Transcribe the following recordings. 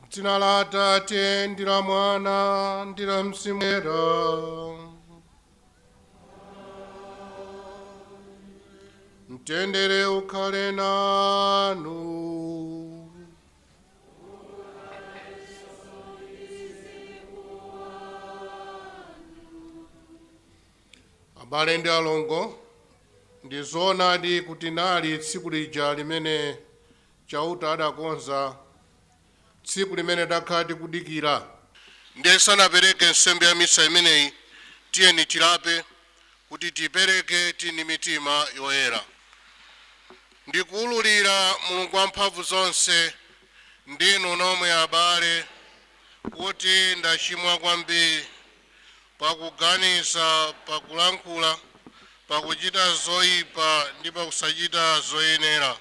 Dzina la Atate ndi la Mwana ndi la Mzimu Woyera. Mtendere ukhale nanu. Abale ndi alongo, ndi zoonadi kuti nali tsiku lija limene Chauta adakonza, tsiku limene takhala tikudikira. Ndiye sanapereke nsembe ya misa imeneyi, tiyeni tilape kuti tipereke tini mitima yoyera. Ndikuwululira Mulungu wamphamvu zonse ndinu nomwe abale kuti ndachimwa kwambiri pakuganiza, pakulankhula, pakuchita zoyipa ndi pakusachita zoyenera.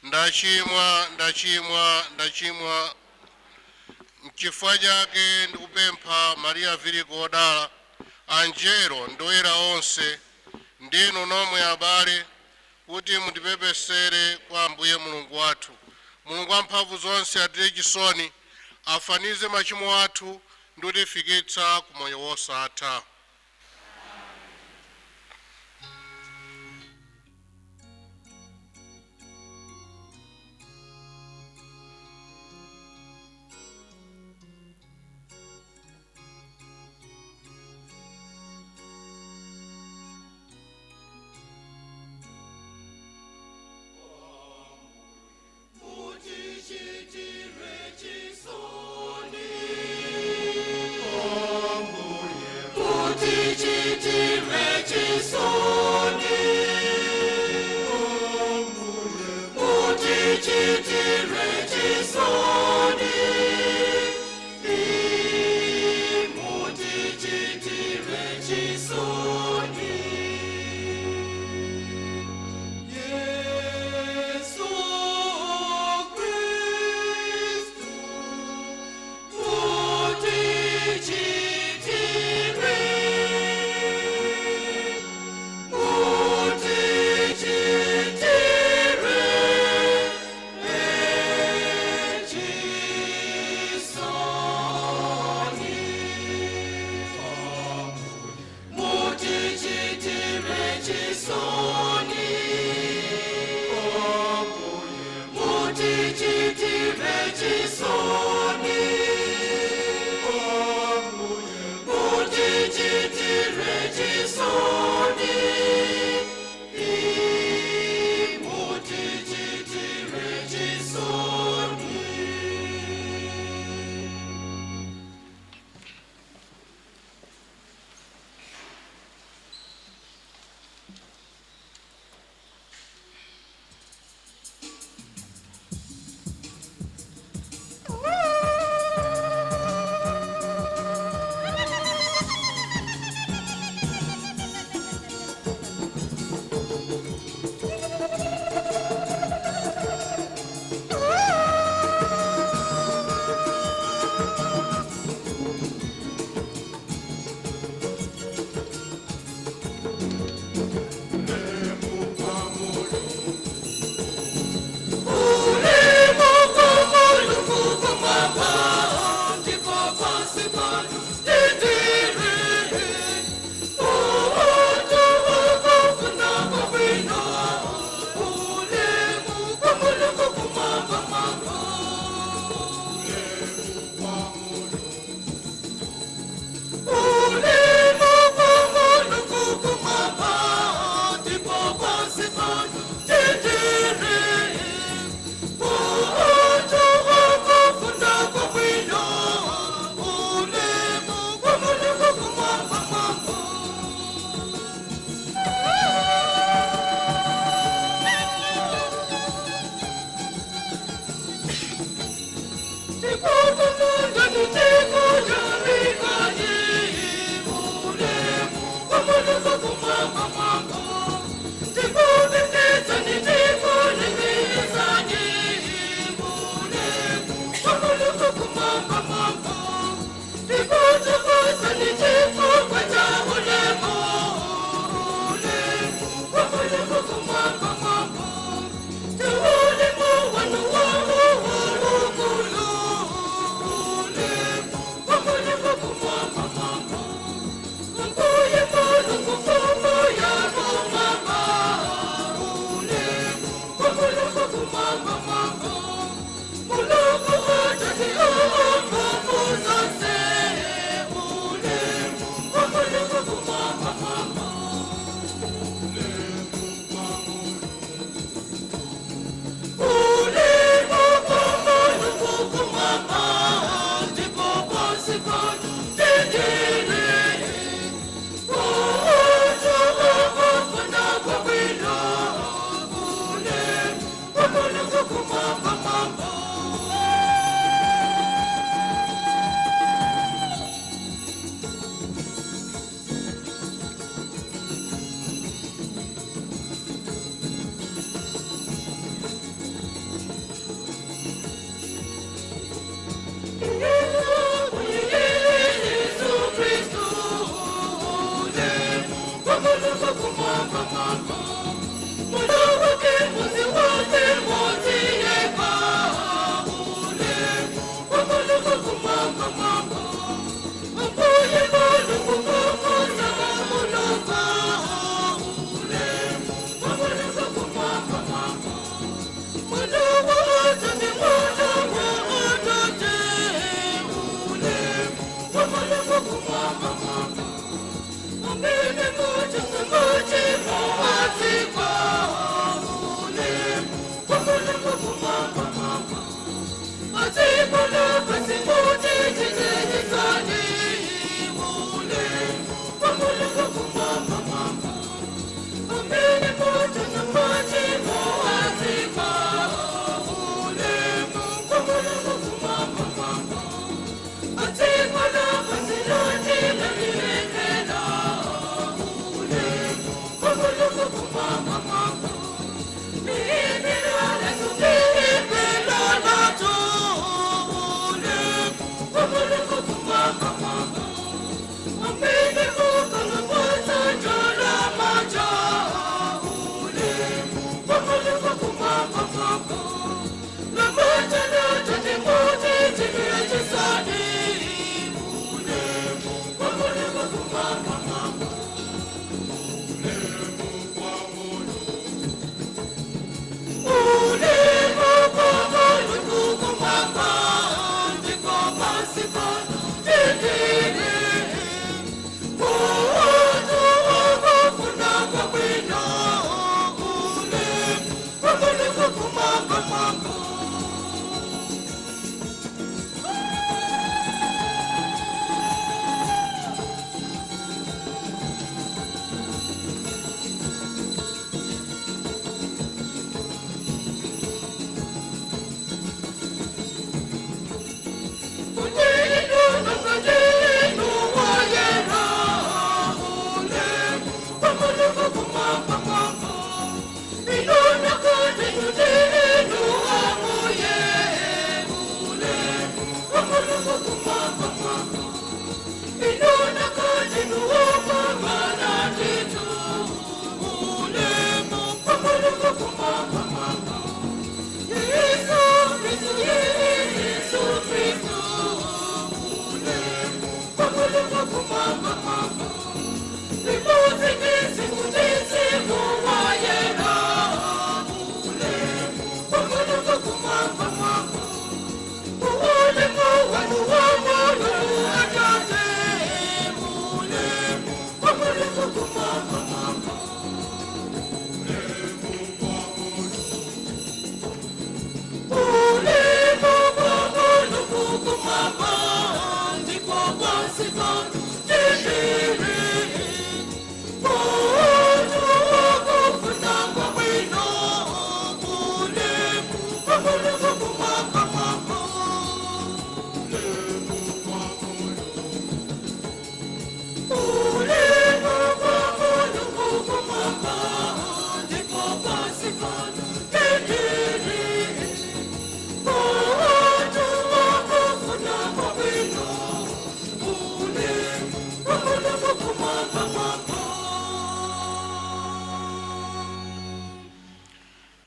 Ndachimwa, ndachimwa, ndachimwa. N'chifukwa chake ndikupempha Mariya Virigo wodala, anjelo ndi oyera onse, ndinu nomwe abale, kuti mundipepesere kwa Ambuye Mulungu wathu. Mulungu wamphamvu zonse atire chisoni, afanize machimo athu ndi kutifikitsa ku moyo wosatha. Mutichitire chisoni.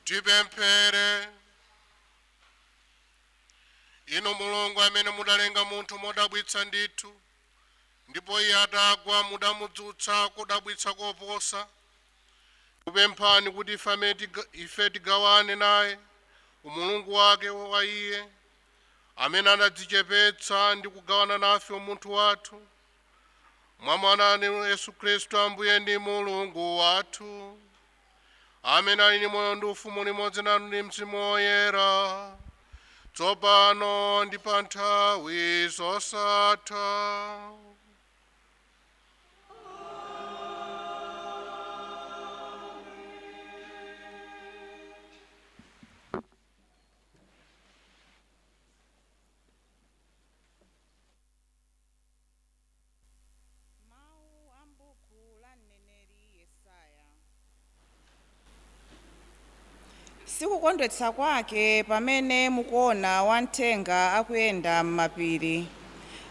Tipemphere. Inu Mulungu amene mudalenga munthu modabwitsa ndithu, ndipo iye atagwa mudamudzutsa kodabwitsa koposa, kupemphani kuti ife tigawane naye umulungu wake wa iye amene anadzichepetsa ndi kugawana nafe umunthu wathu, mwa Mwana wanu Yesu Khristu Ambuye ndi Mulungu wathu, amene ali ndi moyo ndi ufumu limodzi nanu ndi Mzimu Woyera, tsopano ndi pa nthawi zosatha. Mawu a m'buku la mneneri Yesaya. Sikukondwetsa kwake pamene mukuona wamthenga akuyenda m'mapiri,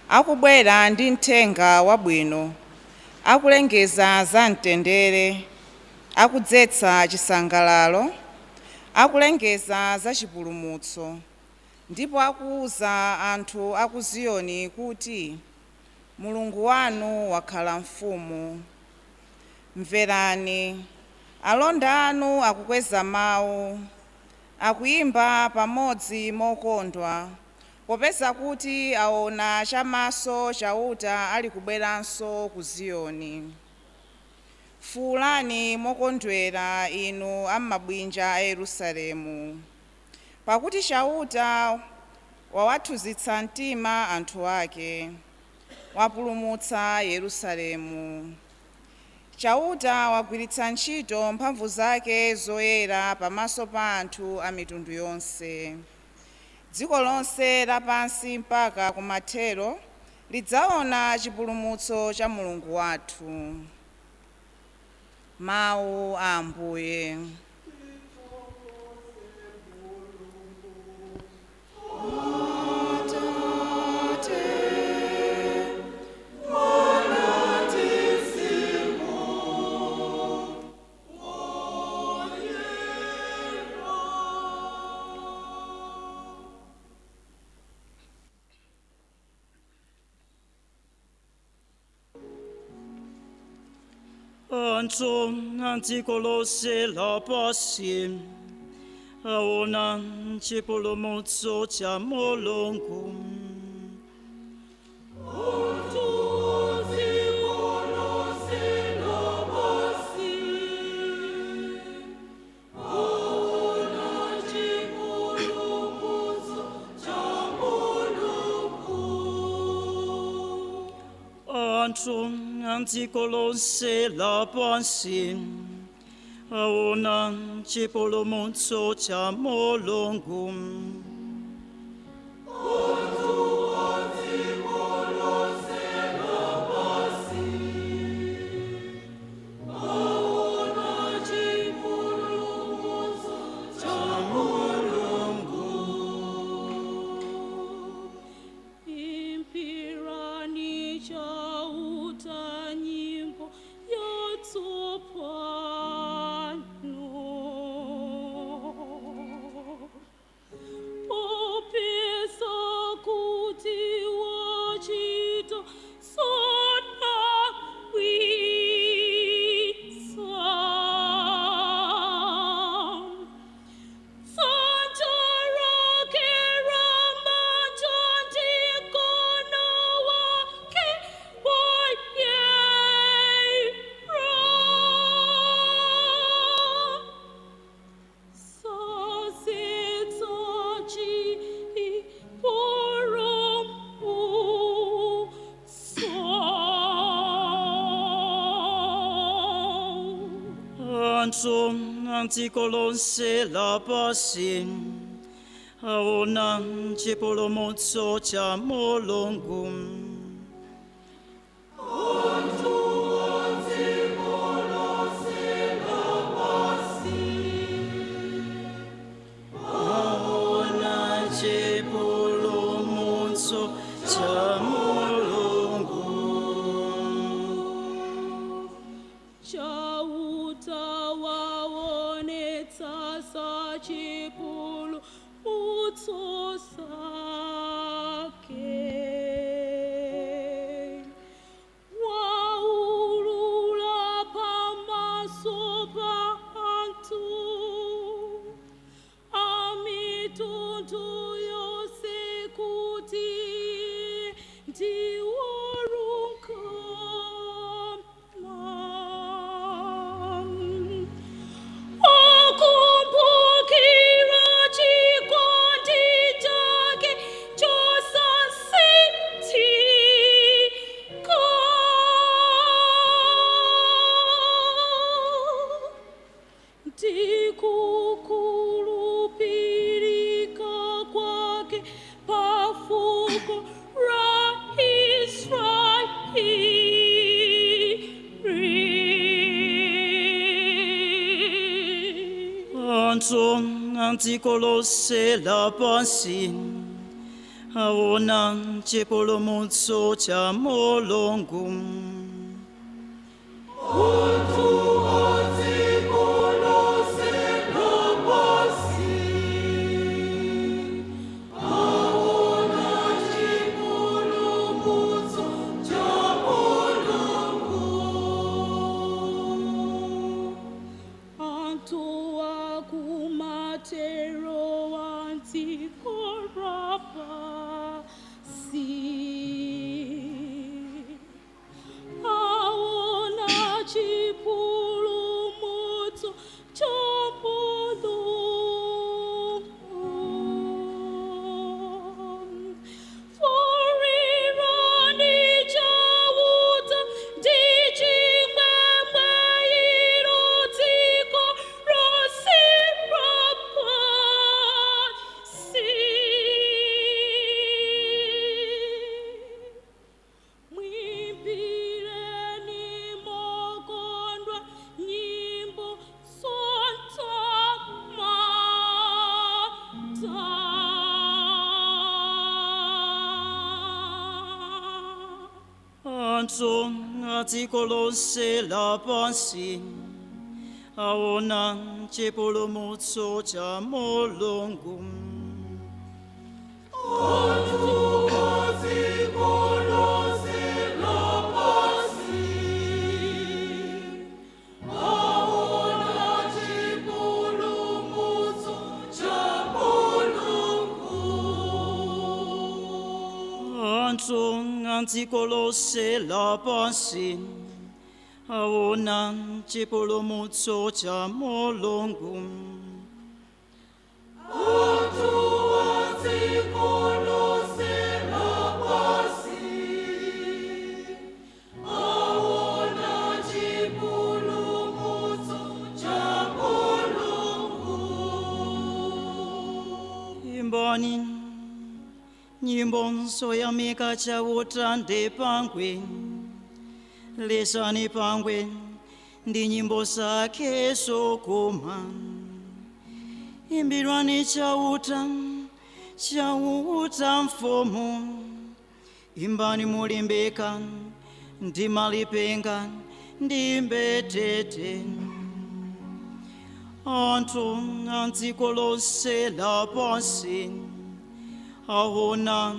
akubwera ndi mthenga wabwino, akulengeza za mtendere, akudzetsa chisangalalo, akulengeza za chipulumutso, ndipo akuwuza anthu a ku Ziyoni kuti, Mulungu wanu wakhala mfumu. Mverani, alonda anu akukweza mawu, akuyimba pamodzi mokondwa, popeza kuti aona chamaso Chauta ali kubweranso ku Ziyoni. Fuwulani mokondwera inu am'mabwinja a Yerusalemu, pakuti Chauta wawathuzitsa mtima anthu ake, wapulumutsa Yerusalemu. Chauta wagwiritsa ntchito mphamvu zake zoyera pamaso pa anthu a mitundu yonse. Dziko lonse lapansi mpaka kumathero lidzaona chipulumutso cha Mulungu wathu. Mawu a Ambuye. Anthu a dziko lonse lapansi aona chipulumutso cha Mulungu. Anthu a dziko lonse lapansi aona chipulumutso cha Mulungu. Impirani Chauta nyimbo yatsopano. Popeza kuti wachita zodabwitsa. Anthu a dziko lonse lapansi aona chipulumutso cha Mulungu. Aona chipulumutso cha Mulungu. Chauta waonetsa chipulumutso chake. Waulula pamaso pa anthu amitundu yonse kuti ndi wolungama. Akumbukira chikondi chake chosasinthika. Ndikukhulupirika kwake pafuko la Israeli. Anthu a dziko lonse lapansi aona chipulumutso cha Mulungu. Anthu akumathero a dziko lapansi aona chipulumutso cha Mulungu. Fuulirani Chauta ndi chimwemwe inu dziko lonse lapansi. Mwimbireni mokondwa nyimbo zotamanda. Anthu a dziko lonse lapansi aona chipulumutso cha Mulungu. Anthu a dziko lonse lapansi aona chipulumutso cha Mulungu. Imbani nyimbo zoyamika Chauta ndi pangwe, lizani pangwe ndi nyimbo zake zokoma. Imbirani Chauta, Chauta mfumu, imbani molimbika ndi malipenga ndi mbetete. Anthu a dziko lonse lapansi aona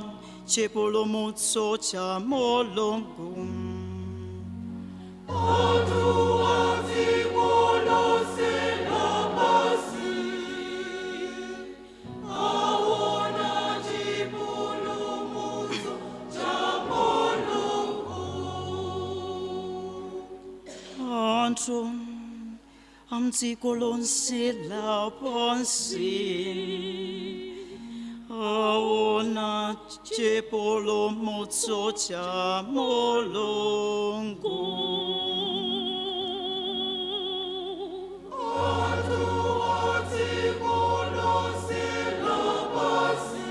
chipulumutso cha Mulungu. Anthu a dziko lonse lapansi aona chipulumutso cha Mulungu. Anthu a dziko lonse lapansi aona chipulumutso cha Mulungu. Anthu a dziko lonse lapansi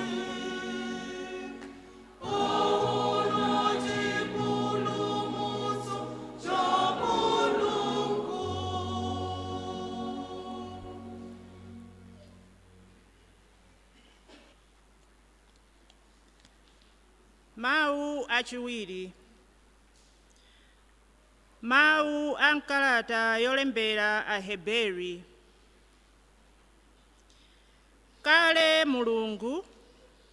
aona chipulumutso cha Mulungu. Mawu achiwiri. Mawu a mkalata yolembera Aheberi. Kale Mulungu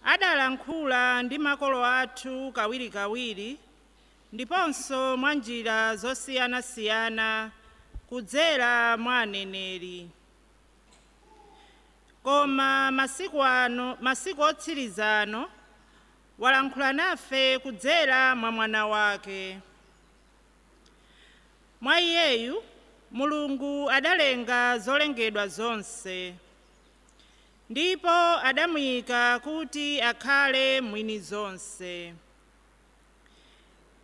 adalankhula ndi makolo athu kawirikawiri ndiponso mwa njira zosiyanasiyana kudzera mwa aneneri. Koma masiku ano, masiku otsiriza ano, walankhula nafe kudzera mwa mwana wake. Mwa iyeyu Mulungu adalenga zolengedwa zonse, ndipo adamuyika kuti akhale mwini zonse.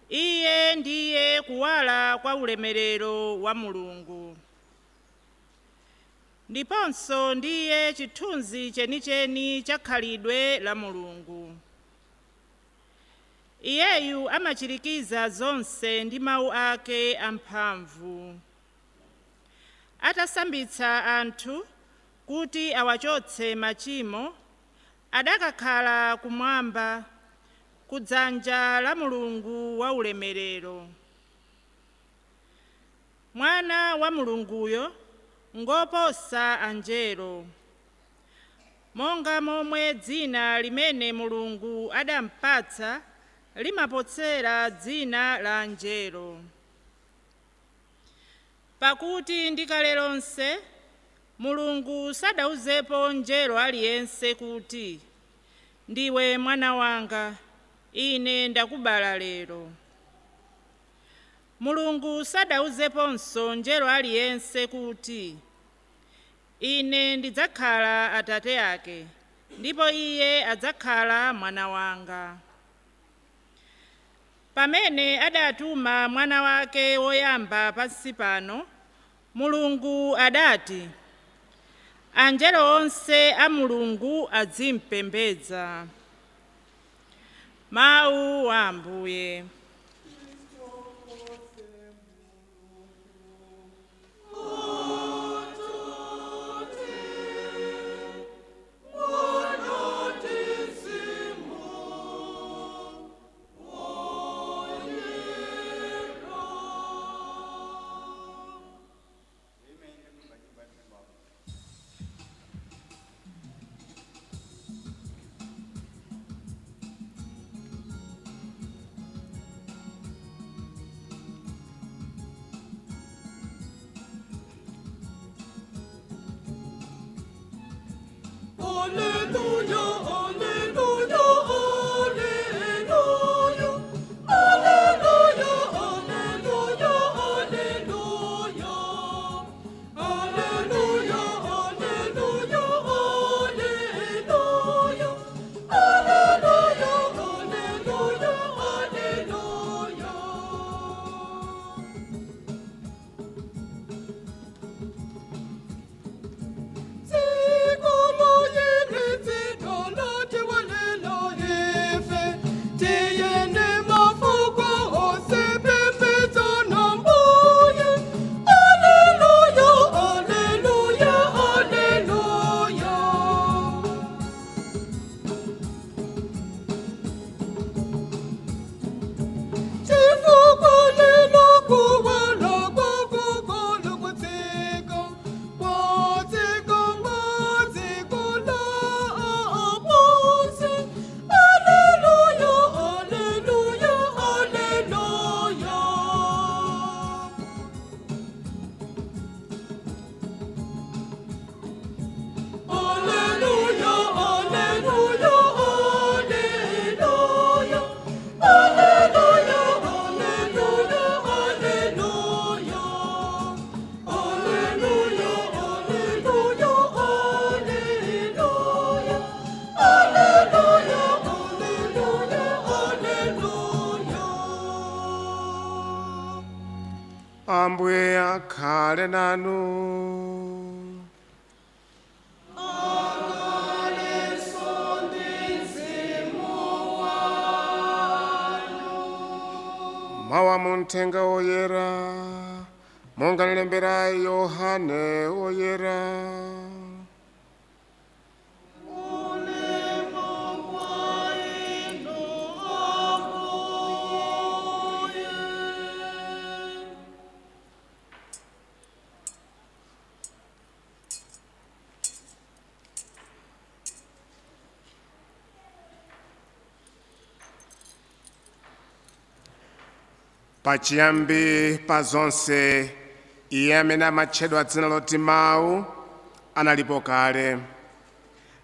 Iye ndiye kuwala kwa ulemerero wa Mulungu, ndiponso ndiye chithunzi chenicheni cha khalidwe la Mulungu. Iyeyu amachirikiza zonse ndi mawu ake amphamvu. Atasambitsa anthu kuti awachotse machimo, adakakhala kumwamba kudzanja la Mulungu wa ulemerero. Mwana wa Mulunguyo ngoposa anjelo, monga momwe dzina limene Mulungu adampatsa limapotsera dzina la anjelo. Pakuti ndi kale lonse Mulungu sadauzepo mngelo aliyense kuti, ndiwe mwana wanga, ine ndakubala lero. Mulungu sadauzeponso mngelo aliyense kuti, ine ndidzakhala atate ake, ndipo iye adzakhala mwana wanga. Pamene adatuma mwana wake woyamba pansi pano, Mulungu adati, anjelo onse a Mulungu azimpembedza. Mawu a Ambuye. Alleluia, alleluia, alleluia, alleluia, alleluia, alleluia, alleluia, alleluia, alleluia, alleluia, alleluia, alleluia. Ambuye akhale nanu. Mawu muthenga woyera monga lilembera Yohane woyera. Pachiyambi pa zonse, iye amene amatchedwa dzina loti Mawu analipo kale.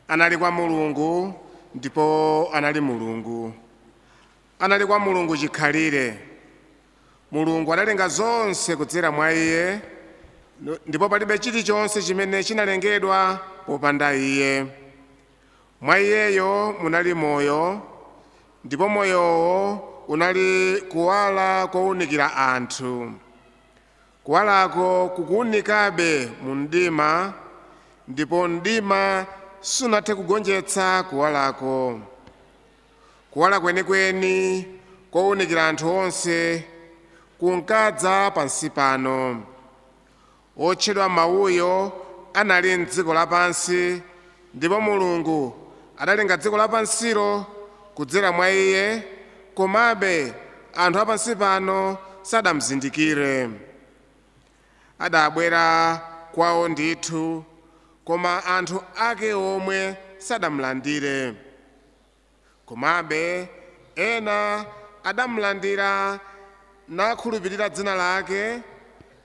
Anali kwa Mulungu ndipo anali Mulungu. Anali kwa Mulungu chikhalire. Mulungu analenga zonse kudzera mwa iye, ndipo palibe chilichonse chimene chinalengedwa popanda iye. Mwa iyeyo munali moyo, ndipo moyowo unali kuwala kowunikira anthu. Kuwalako kukuwunikabe mu mdima, ndipo mdima sunathe kugonjetsa kuwalako. Kuwala kwenikweni kowunikira anthu onse kunkadza pansi pano. Otchedwa Mawuyo anali m'dziko lapansi, ndipo Mulungu adalenga dziko lapansilo kudzera mwa iye, komabe anthu apansi pano sadamzindikire. Adabwera kwawo ndithu, koma anthu ake omwe sadamulandire. Komabe ena adamulandira nakhulupirira dzina lake,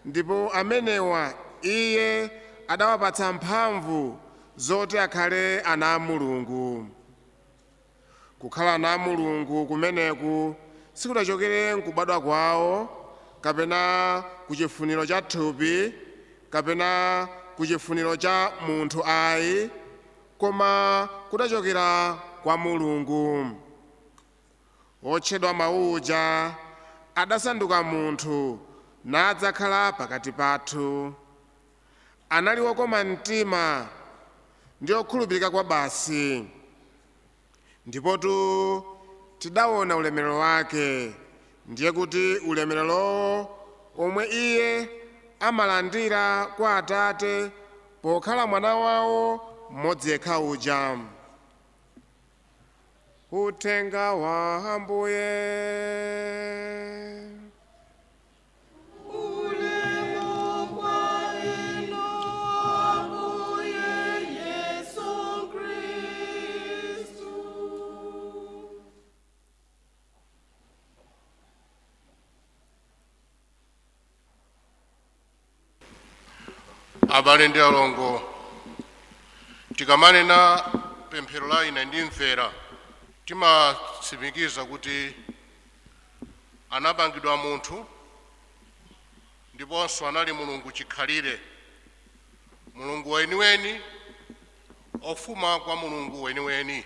ndipo amenewa iye adawapatsa mphamvu zoti akhale ana a Mulungu. Kukhala ana a Mulungu kumeneku sikudachokere nkubadwa kwawo, kapena kuchifuniro cha thupi, kapena kuchifuniro cha munthu ayi, koma kudachokera kwa Mulungu. Otchedwa Mawuja adasanduka munthu nadzakhala pakati pathu. Anali wokoma mtima ndi okhulupirika kwa basi, ndipotu tidaona ulemerero wake, ndiye kuti ulemererowo omwe iye amalandira kwa Atate pokhala mwana wawo mmodzi yekha uja. Uthenga wa Ambuye. Ulemu kwa inu, Ambuye Yesu Kristu. Abale ndi alongo, tikamanena pemphero la Ine Ndimvera, timatsimikiza kuti anapangidwa munthu ndiponso anali Mulungu chikhalire, Mulungu weniweni ofuma kwa Mulungu weniweni.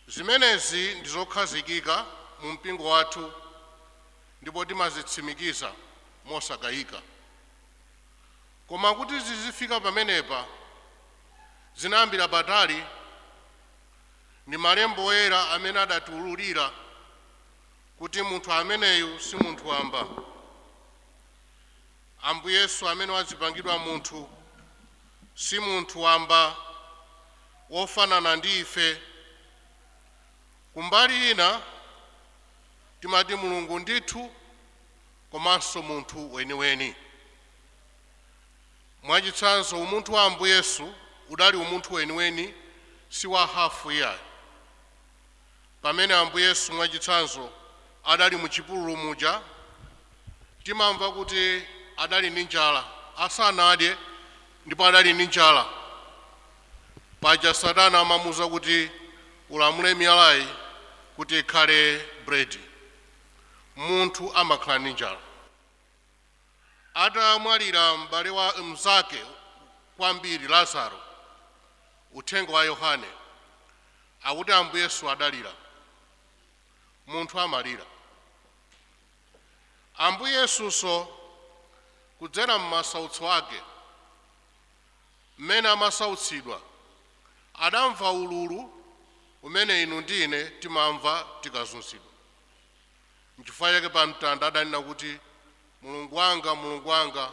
Zimenezi ndi zokhazikika mu mpingo wathu ndipo timazitsimikiza mosakayika. Koma kuti zizifika pamenepa, zinayambira patali ndi malembo oyera amene adatiwululira kuti munthu ameneyu si munthu wamba. Ambuye Yesu amene wadzipangidwa munthu si munthu wamba wofanana ndi ife. Kumbali ina timati Mulungu ndithu komanso munthu weniweni. Mwachitsanzo, umunthu wa Ambuye Yesu udali umunthu weniweni, si wa hafu iyayi. Pamene Ambuye Yesu mwachitsanzo adali mu chipululu muja, timamva kuti adali ndi njala asanadye, ndipo adali ndi njala. Paja Satana amamuwuza kuti ulamule miyalayi kuti ikhale bredi. Munthu amakhala ndi njala. Atamwalira m'bale wa mnzake kwambiri Lazaro, uthenga wa Yohane akuti Ambuye Yesu adalira. Munthu amalira. Ambuye Yesunso kudzera m'masautso ake, mmene amasautsidwa, adamva ululu umene inu ndi ine timamva tikazunzidwa. Nchifukwa chake pa mtanda adanena kuti, "Mulungu wanga, Mulungu wanga,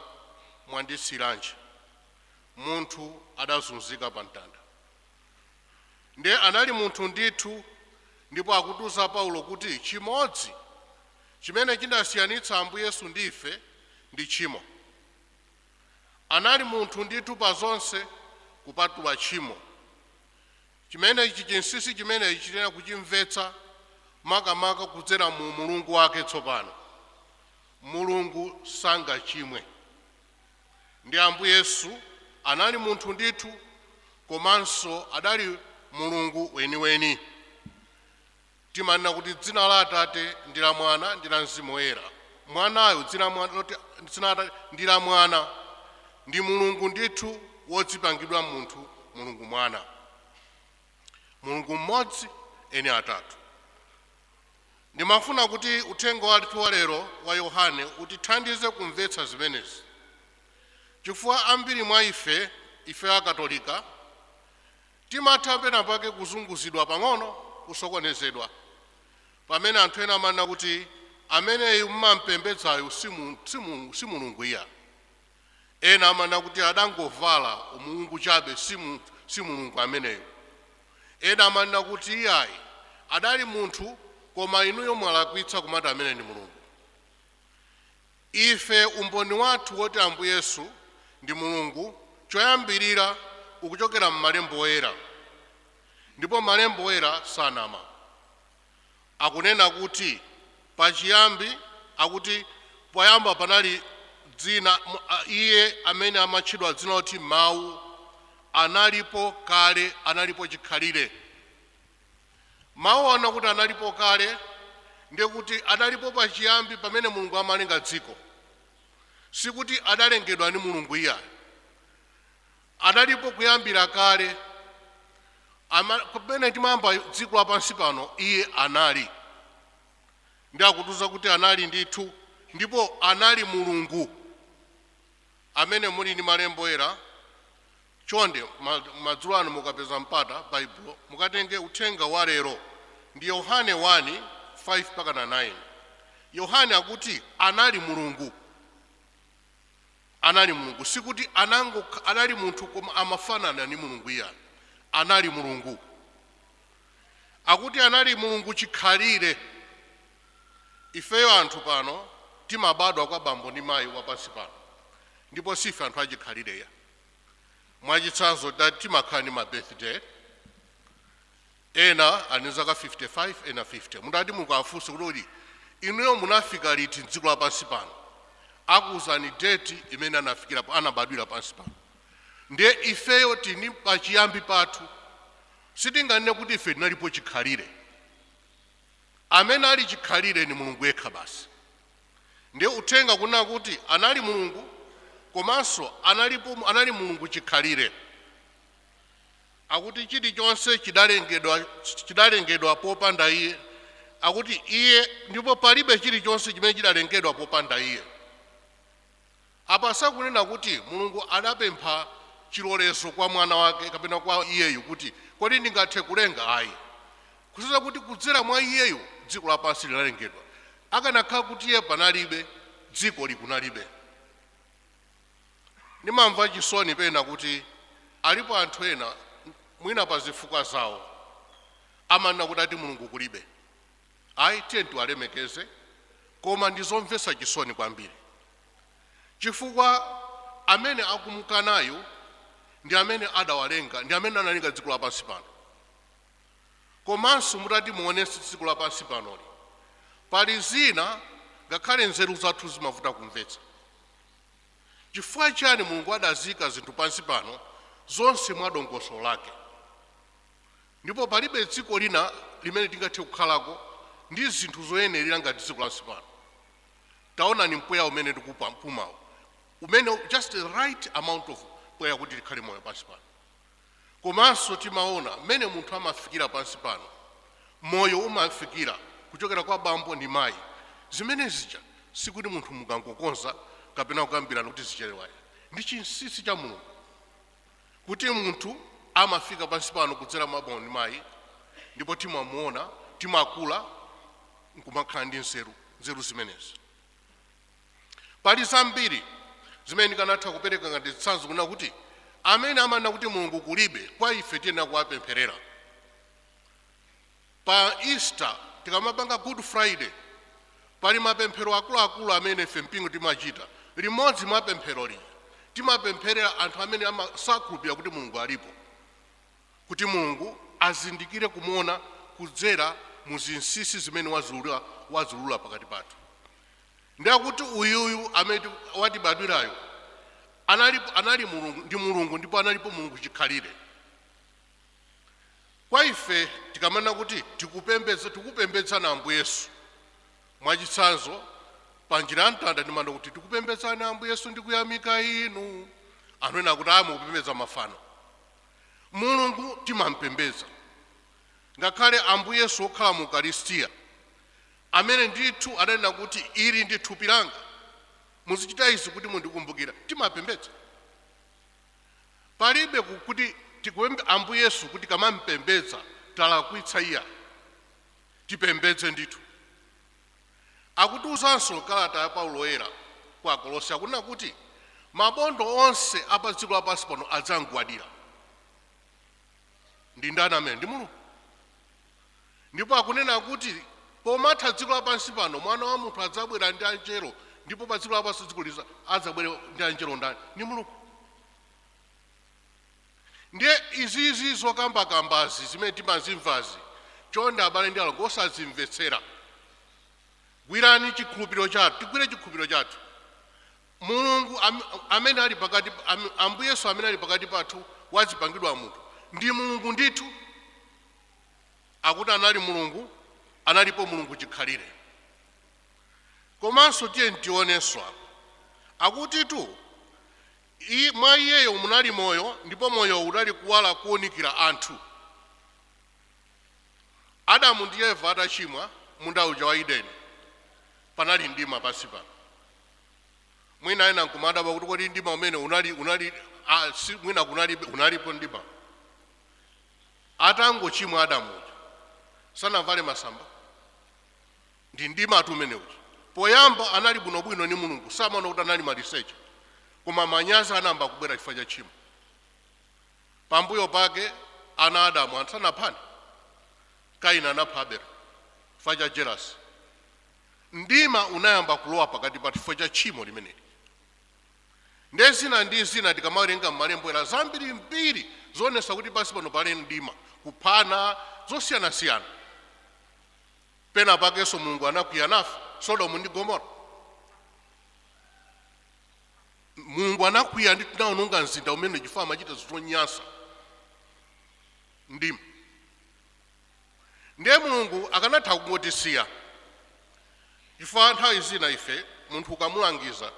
mwandisiyiranji?" Munthu adazunzika pa mtanda. Ndiye anali munthu ndithu, ndipo akutiuza Paulo kuti chimodzi chimene chidasiyanitsa Ambuye Yesu ndi ife ndi tchimo. Anali munthu ndithu pa zonse kupatula tchimo. Chimenechi, chinsinsi chimenechi, chitena kuchimvetsa Makamaka kudzera mu Mulungu wake. Tsopano Mulungu sangachimwe. Ndi Ambuye Yesu anali munthu ndithu, komanso adali Mulungu weniweni. Timanena kuti dzina la Atate ndi la Mwana ndi la Mzimu Woyera. Mwanayo dzina dzina la Atate ndi la Mwana ndi Mulungu ndithu wodzipangidwa munthu, Mulungu Mwana. Mulungu mmodzi, eni atatu. Ndimafuna kuti uthenga wathu wa lero wa Yohane utithandize kumvetsa zimenezi, chifukwa ambiri mwa ife, ife Akatolika, timatha pena pake kuzunguzidwa pang'ono, kusokonezedwa, pamene anthu ena amanena kuti ameneyu mmampembedzayo si Mulungu iya. Ena amanena kuti adangovala umulungu chabe, si Mulungu ameneyo. Ena amanena kuti iyayi, adali munthu, koma inuyo mwalakwitsa kumati amene ndi Mulungu. Ife umboni wathu woti Ambuye Yesu ndi Mulungu choyambirira ukuchokera m'malembo oyera, ndipo malembo oyera sanama. Akunena kuti pachiyambi, akuti poyamba panali dzina, iye amene amatchedwa dzina loti Mawu analipo kale, analipo chikhalire. Mawu ana kuti analipo kale, ndiye kuti adalipo pachiyambi pamene Mulungu amalenga dziko. Sikuti adalengedwa ndi Mulungu iyayi, adalipo kuyambira kale. Pamene timayamba dziko lapansi pano, iye anali. Ndi akutiuza kuti anali ndithu, ndipo anali Mulungu. Amene muli ndi malembo oyera, chonde madzulo ano mukapeza mpata, Baibulo, mukatenge uthenga wa lero, ndi Yohane 1 5 mpaka na 9. Yohane akuti anali Mulungu, anali Mulungu. Sikuti anango anali munthu koma amafanana ndi Mulungu, iya, anali Mulungu. Akuti anali Mulungu chikhalire. Ifeyo anthu pano timabadwa kwa bambo ndi mayi wapansi pano, ndipo sife anthu achikhalireya. Mwachitsanzo, timakhala ndi ma birthday, ena ali zaka 55, ena 50. Mutati mukafunse kuti inuyo munafika liti mdziko lapansi pano, akuwuzani date imene anafikira, anabadwira pansi pano. Ndiye ifeyo tini pachiyambi pathu, sitinganene kuti ife tinalipo chikhalire. Amene ali chikhalire ni Mulungu yekha basi. Ndiye uthenga kunena kuti anali Mulungu, komanso analipo, anali Mulungu chikhalire. Akuti chilichonse chidalengedwa popanda iye, akuti iye, ndipo palibe chilichonse chimene chidalengedwa popanda iye. Apa sakunena kuti Mulungu adapempha chilolezo kwa mwana wake kapena kwa iyeyu kuti kodi ndingathe kulenga, ayi. Kusonyeza kuti kudzera mwa iyeyu dziko lapansi linalengedwa. Akanakhala kuti iye panalibe, dziko likunalibe. Ndimamva chisoni pena kuti alipo anthu ena, mwina pa zifukwa zawo, amanena kuti ati Mulungu kulibe. Ayi, tiye tiwalemekeze, koma ndizomvetsa chisoni kwambiri, chifukwa amene akumukanayo ndi amene adawalenga, ndi amene analenga dziko lapansi pano. Komanso mutati muonese dziko lapansi panoli, pali zina ngakhale nzeru zathu zimavuta kumvetsa. Chifukwa chani Mulungu adazika zinthu pansi pano zonse mwa dongosolo lake, ndipo palibe dziko lina limene tingathe kukhalako ndi zinthu zoyenerera ngati dziko lapansi pano? Taonani mpweya umene tikupumawo, umene just the right amount of mpweya kuti tikhale moyo pansi pano. Komanso timaona mmene munthu amafikira pansi pano, moyo umafikira kuchokera kwa bambo ndi mayi. Zimene zija sikuti munthu mukangokonza kapena kukambirana kuti zicherewayi. Ndi chinsinsi cha Mulungu kuti munthu amafika pansi pano kudzera mwa bambo ndi mayi, ndipo timamuona, timakula nkumakhala ndi nzeru. Nzeru zimenezi, pali zambiri zimene ndikanatha kupereka ngati zitsanzo kunena kuti amene amanena kuti Mulungu kulibe, kwa ife tiyenera kuwapempherera. Pa Easter, tikamapanga Good Friday, pali mapemphero akuluakulu amene ife mpingo timachita. Limodzi mwa pemphero lija timapempherera anthu amene sakhulupirira kuti Mulungu alipo, kuti Mulungu azindikire kumuona kudzera Mu zinsinsi zimene wazulula pakati pathu. Ndiyakuti uyuyu amene watibadwirayo anali Mulungu, ndi Mulungu, ndipo analipo Mulungu chikhalire. Kwa ife tikamanena kuti tikupembedzana Ambuye Yesu, mwachitsanzo pa njira ya mtanda ndimanda kuti tikupembedzani Ambuye Yesu ndikuyamika inu, anthu ena akuti mukupembedza mafano. Mulungu timampembedza, ngakhale Ambuye Yesu okhala mu Ukaristiya amene ndithu adanena kuti ili ndi thupi langa, muzichita izi kuti mundikumbukira, timapembedza. Palibe kuti tikuembe Ambuye Yesu kuti kamampembedza talakwitsa iya, tipembedze ndithu. Akutiuzanso kalata ya Paulo Woyera kwa Akolose, akunena kuti mabondo onse a pa dziko lapansi pano adzamgwadira. Ndi ndani amene? Ndi Mulungu. Ndipo akunena kuti pomatha dziko lapansi pano mwana wa munthu adzabwera ndi anjelo, ndipo pa dziko lapansi dziko liza adzabwera ndi anjelo ndani? Ndi Mulungu. Ndiye izizi zokambakambazi zimene timazimvazi, chonde abale ndi alongo osazimvetsera. Gwirani chikhulupiriro chathu, tigwire chikhulupiriro chathu. Mulungu amene ali pakati, Ambuye Yesu amene ali pakati pathu wazipangidwa munthu, ndi Mulungu ndithu. Akuti anali Mulungu, analipo Mulungu chikhalire. Komanso tiye tionenso apo akutitu mwa iyeyo munali moyo, ndipo moyo unali kuwala kuwunikira anthu. Adamu ndi Eva atachimwa munda uja wa Edeni, panali mdima pansi pano. Mwina ena nkumadabwa kuti kodi mdima umene unali, si, mwina kunalibe, unalipo mdima. Atangochimwa Adamu uja sanavale masamba, ndi mdima atu umene uja. Poyamba anali bwinobwino ni Mulungu, samaona kuti anali maliseche, koma manyazi anayamba kubwera chifukwa cha tchimo. Pambuyo pake ana Adamu asanaphane, Kaini anapha Abele chifukwa cha jealous. Mdima unayamba kulowa pakati pa chifukwa cha tchimo limeneli. Ndiye zina ndi zina tikamawerenga m'malembo era zambiri mbiri zoonesa kuti pansi pano pali mdima, kuphana zosiyanasiyana. Pena pakenso Mulungu anakwiya nafe, Sodomu ndi Gomora. Mulungu anakwiya ndi tinawononga mzinda umene chifukwa amachita zonyansa, mdima. Ndiye Mulungu akanatha kungotisiya, chifukwa nthawi zina ife munthu ukamulangiza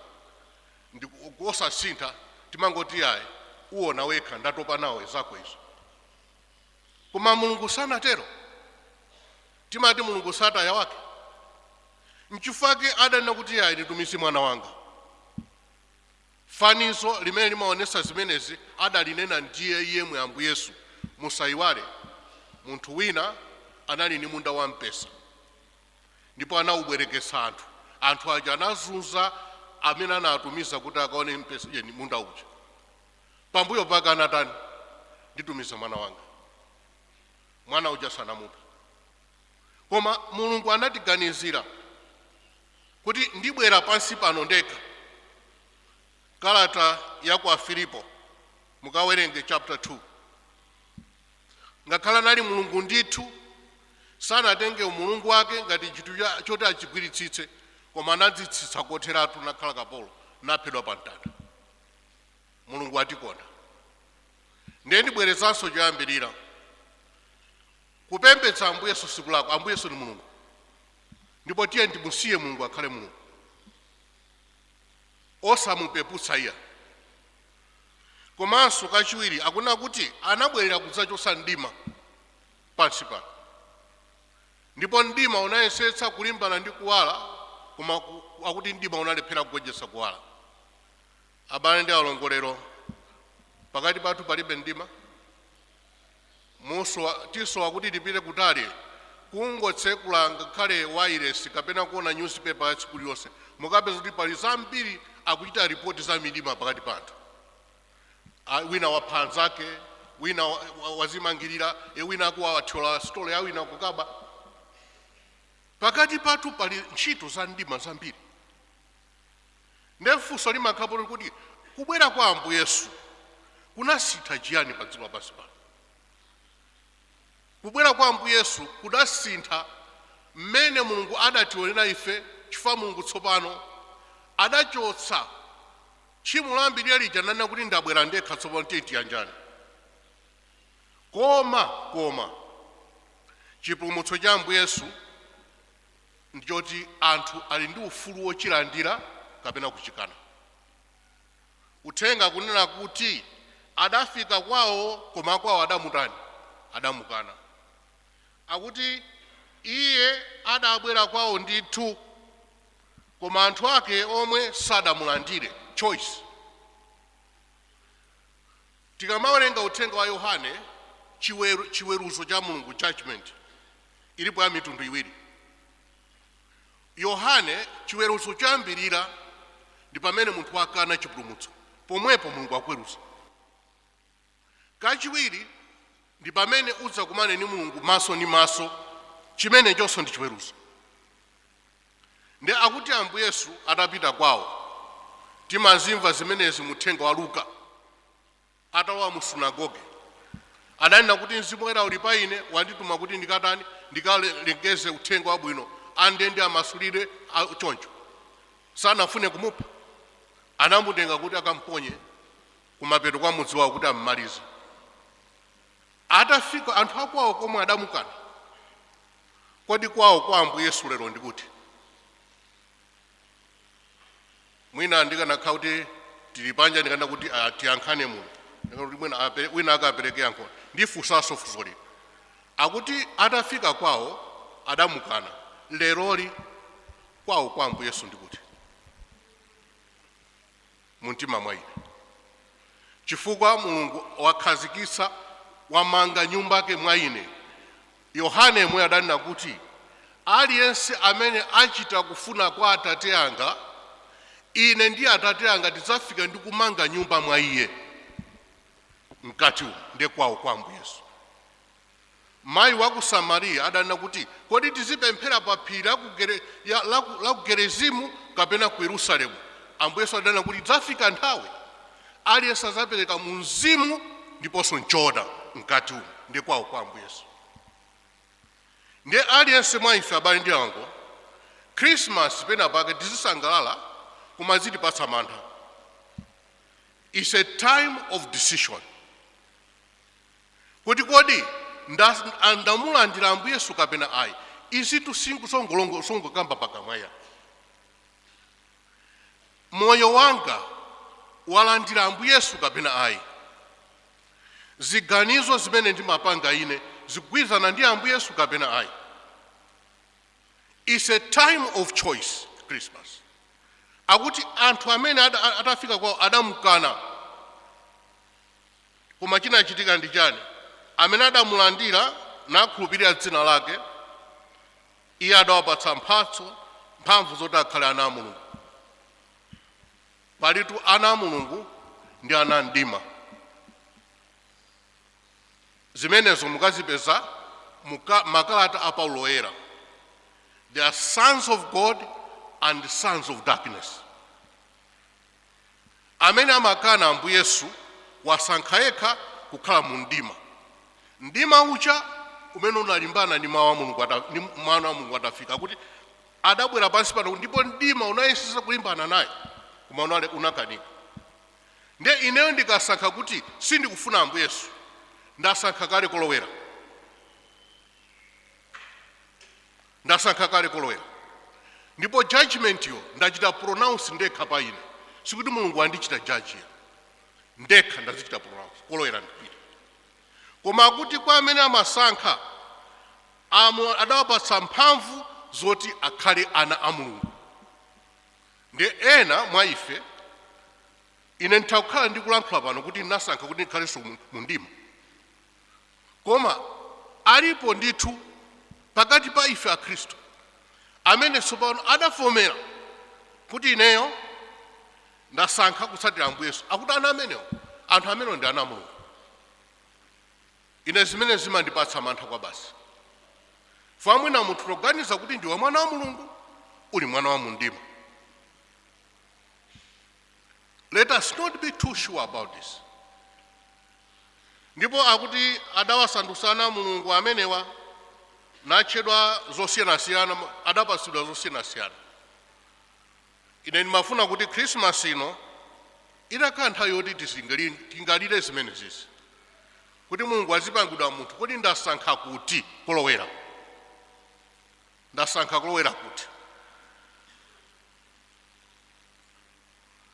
ndi osasintha, timangoti ayi, uwona wekha, ndatopa nawe zako izo. Koma Mulungu sanatero. Timati Mulungu sataya wake, nchifukwa adanena kuti ayi, nditumize mwana wanga. Fanizo limene limaonesa zimenezi adalinena ndiye yemwe Ambuye Yesu. Musayiwale, munthu wina anali ndi munda wampesa ndipo anawubwerekesa anthu. Anthu aja anazunza amene anatumiza kuti akaone mpesa yeni munda uja. Pambuyo pake anatani? Nditumiza mwana wanga. Mwana uja sanamuphe, koma Mulungu anatiganizira kuti ndibwera pansi pano ndekha. Kalata ya ku Afilipo mukawerenge chapter 2. Ngakhala anali Mulungu ndithu, sanatenge umulungu wake ngati chinthu choti achigwiritsitse, koma anadzitsitsa kotheratu, nakhala kapolo, naphedwa pa mtanda. Mulungu atikonda. Ndiye ndibwerezanso choyambirira, kupembedza Ambuye Yesu siku lako. Ambuye Yesu ni Mulungu, ndipo tiye ndimusiye Mulungu akhale Mulungu, osamupeputsa iya. Komanso kachiwiri akunena kuti anabwerera kudzachosa mdima pansi pano, ndipo mdima unayesetsa kulimbana ndi kuwala, koma akuti mdima unalephera kugonjetsa kuwala. Abale ndi alongolero, pakati pathu palibe mdima. Tisowa kuti tipite kutali kungotsekula ngakhale wireless kapena kuona newspaper ya tsiku lililonse, mukapeza kuti pali zambiri akuchita ripoti za midima pakati pathu. Wina wapha anzake, wina wazimangirira, wina akuwathyola sitolo ya wina kukaba. Pakati pathu pali ntchito za mdima zambiri. Ndiye funso limakhalapo kuti kubwera kwa Ambuye Yesu kunasintha chiyani pa dziko lapansi pano? Kubwera kwa Ambuye Yesu kudasintha Mmene Mulungu adationera ife, chifukwa Mulungu tsopano adachotsa tchimo lambiri lija, nanena kuti ndabwera ndekha tsopano, tiye tiyanjane. Koma chipulumutso cha Ambuye Yesu ndichoti anthu ali ndi ufulu wochilandira kapena kuchikana. Uthenga kunena kuti adafika kwawo, koma kwawo adamutani? Adamukana. Akuti iye adabwera kwawo ndithu, koma anthu ake omwe sadamulandire. Choice. Tikamawerenga uthenga wa Yohane, chiweruzo cha Mulungu, judgment ilipo ya mitundu iwiri. Yohane, chiweruzo choyambirira ndi pamene munthu akana chipulumutso, pomwepo Mulungu akuweruza. Kachiwiri ndi pamene udzakumane ndi Mulungu maso ndi maso, chimene chonso ndi chiweruzo. Ndi akuti Ambuye Yesu atapita kwawo, timazimva zimenezi mu uthenga wa Luka, atalowa mu sunagoge adanena kuti Mzimu Woyera uli pa ine, wandituma kuti ndikatani? Ndikalengeze uthenga wabwino, andende amasulire. Choncho sanafune kumupha, anamutenga kuti akamponye kumapeto kwa mudzi wawo kuti ammalize. Atafika, anthu akwawo komwe adamukana. Kodi kwawo kwa Ambuye Yesu lero ndikuti? Mwina ndikanakhala kuti tili panja, ndikana kuti tiyankhane muno. Ndikana kuti mwina wina akapereke yankho. Ndifunsanso funso lino. Akuti atafika kwawo adamukana. Leroli kwawo kwa Ambuye Yesu ndikuti? Mumtima mwa ine, chifukwa Mulungu wakhazikitsa, wamanga nyumba yake mwa ine. Yohane yemwe adanena kuti aliyense amene achita kufuna kwa Atate anga, ine ndi Atate anga tidzafika ndi kumanga nyumba mwa iye. Mkati umu ndiye kwawo kwa Ambuye Yesu. Mayi wa ku Samariya adanena kuti kodi tizipemphera pa phiri la ku Gerizimu kapena ku Yerusalemu? Ambuye Yesu adanena kuti idzafika nthawi aliyense adzapereka mu mzimu ndiponso mchoona. Mkati umu ndiye kwawo kwa Ambuye Yesu. Ndiye aliyense mwa ife, abale ndi alongo, Christmas pena pake tizisangalala, koma zitipatsa mantha. It's a time of decision, kuti kodi ndamulandira Ambuye Yesu kapena ayi? Izitu songokamba pakamwaya. Moyo wanga walandira Ambuye Yesu kapena ayi? Ziganizo zimene ndimapanga ine zikugwirizana ndi Ambuye Yesu kapena ayi? It's a time of choice, Christmas. Akuti anthu amene atafika kwawo adamukana, koma chinachitika ndi chani? Amene adamulandira nakhulupirira dzina lake, iye adawapatsa mphatso, mphamvu zoti akhale ana a Mulungu. Palitu ana a Mulungu ndi ana a mdima. Zimenezo mukazipeza makalata a Paulo Oyera. They are sons of God and sons of darkness. Amene amakana Ambuye Yesu wasankha yekha kukhala mu mdima, mdima ucha umene unalimbana ndi mawu a Mulungu ndi mwana wa Mulungu atafika, kuti adabwera pansi pano ndipo mdima unayesesa kulimbana naye, koma unakanika. Ndiye ineyo ndikasankha kuti sindikufuna Ambuye Yesu, ndasankha kale kolowera, ndasankha kale kolowera, ndipo judgment yo ndachita pronounce ndekha pa ine. Sikuti Mulungu wandichita judge ya, ndekha ndazichita pronounce kolowera ndipita. Koma akuti kwa amene amasankha adawapatsa mphamvu zoti akhale ana a Mulungu. Ndi ena mwa ife, ine nditha kukhala ndikulankhula pano kuti ndinasankha kuti ndikhalenso mu mdima, koma alipo ndithu pakati pa ife Akhristu amene tsopano adavomera kuti ineyo ndasankha kutsatira Ambuye Yesu. Akuti ana amenewo, anthu amenewo ndi ana a Mulungu. Ine zimene zimandipatsa mantha kwa basi, famwina munthu toganiza kuti ndiwe mwana wa Mulungu, uli mwana wa mundima. Let us not be too sure about this. Ndipo akuti adawasandutsa ana a Mulungu amenewa. Natchedwa zosiyanasiyana, adapatsidwa zosiyanasiyana. Ine ndimafuna kuti Khrisimasi ino itakhala nthawi yoti tingalire zimene zizi, kuti Mulungu azipangidwa munthu. Kodi ndasankha kuti kulowera? Ndasankha kulowera kuti?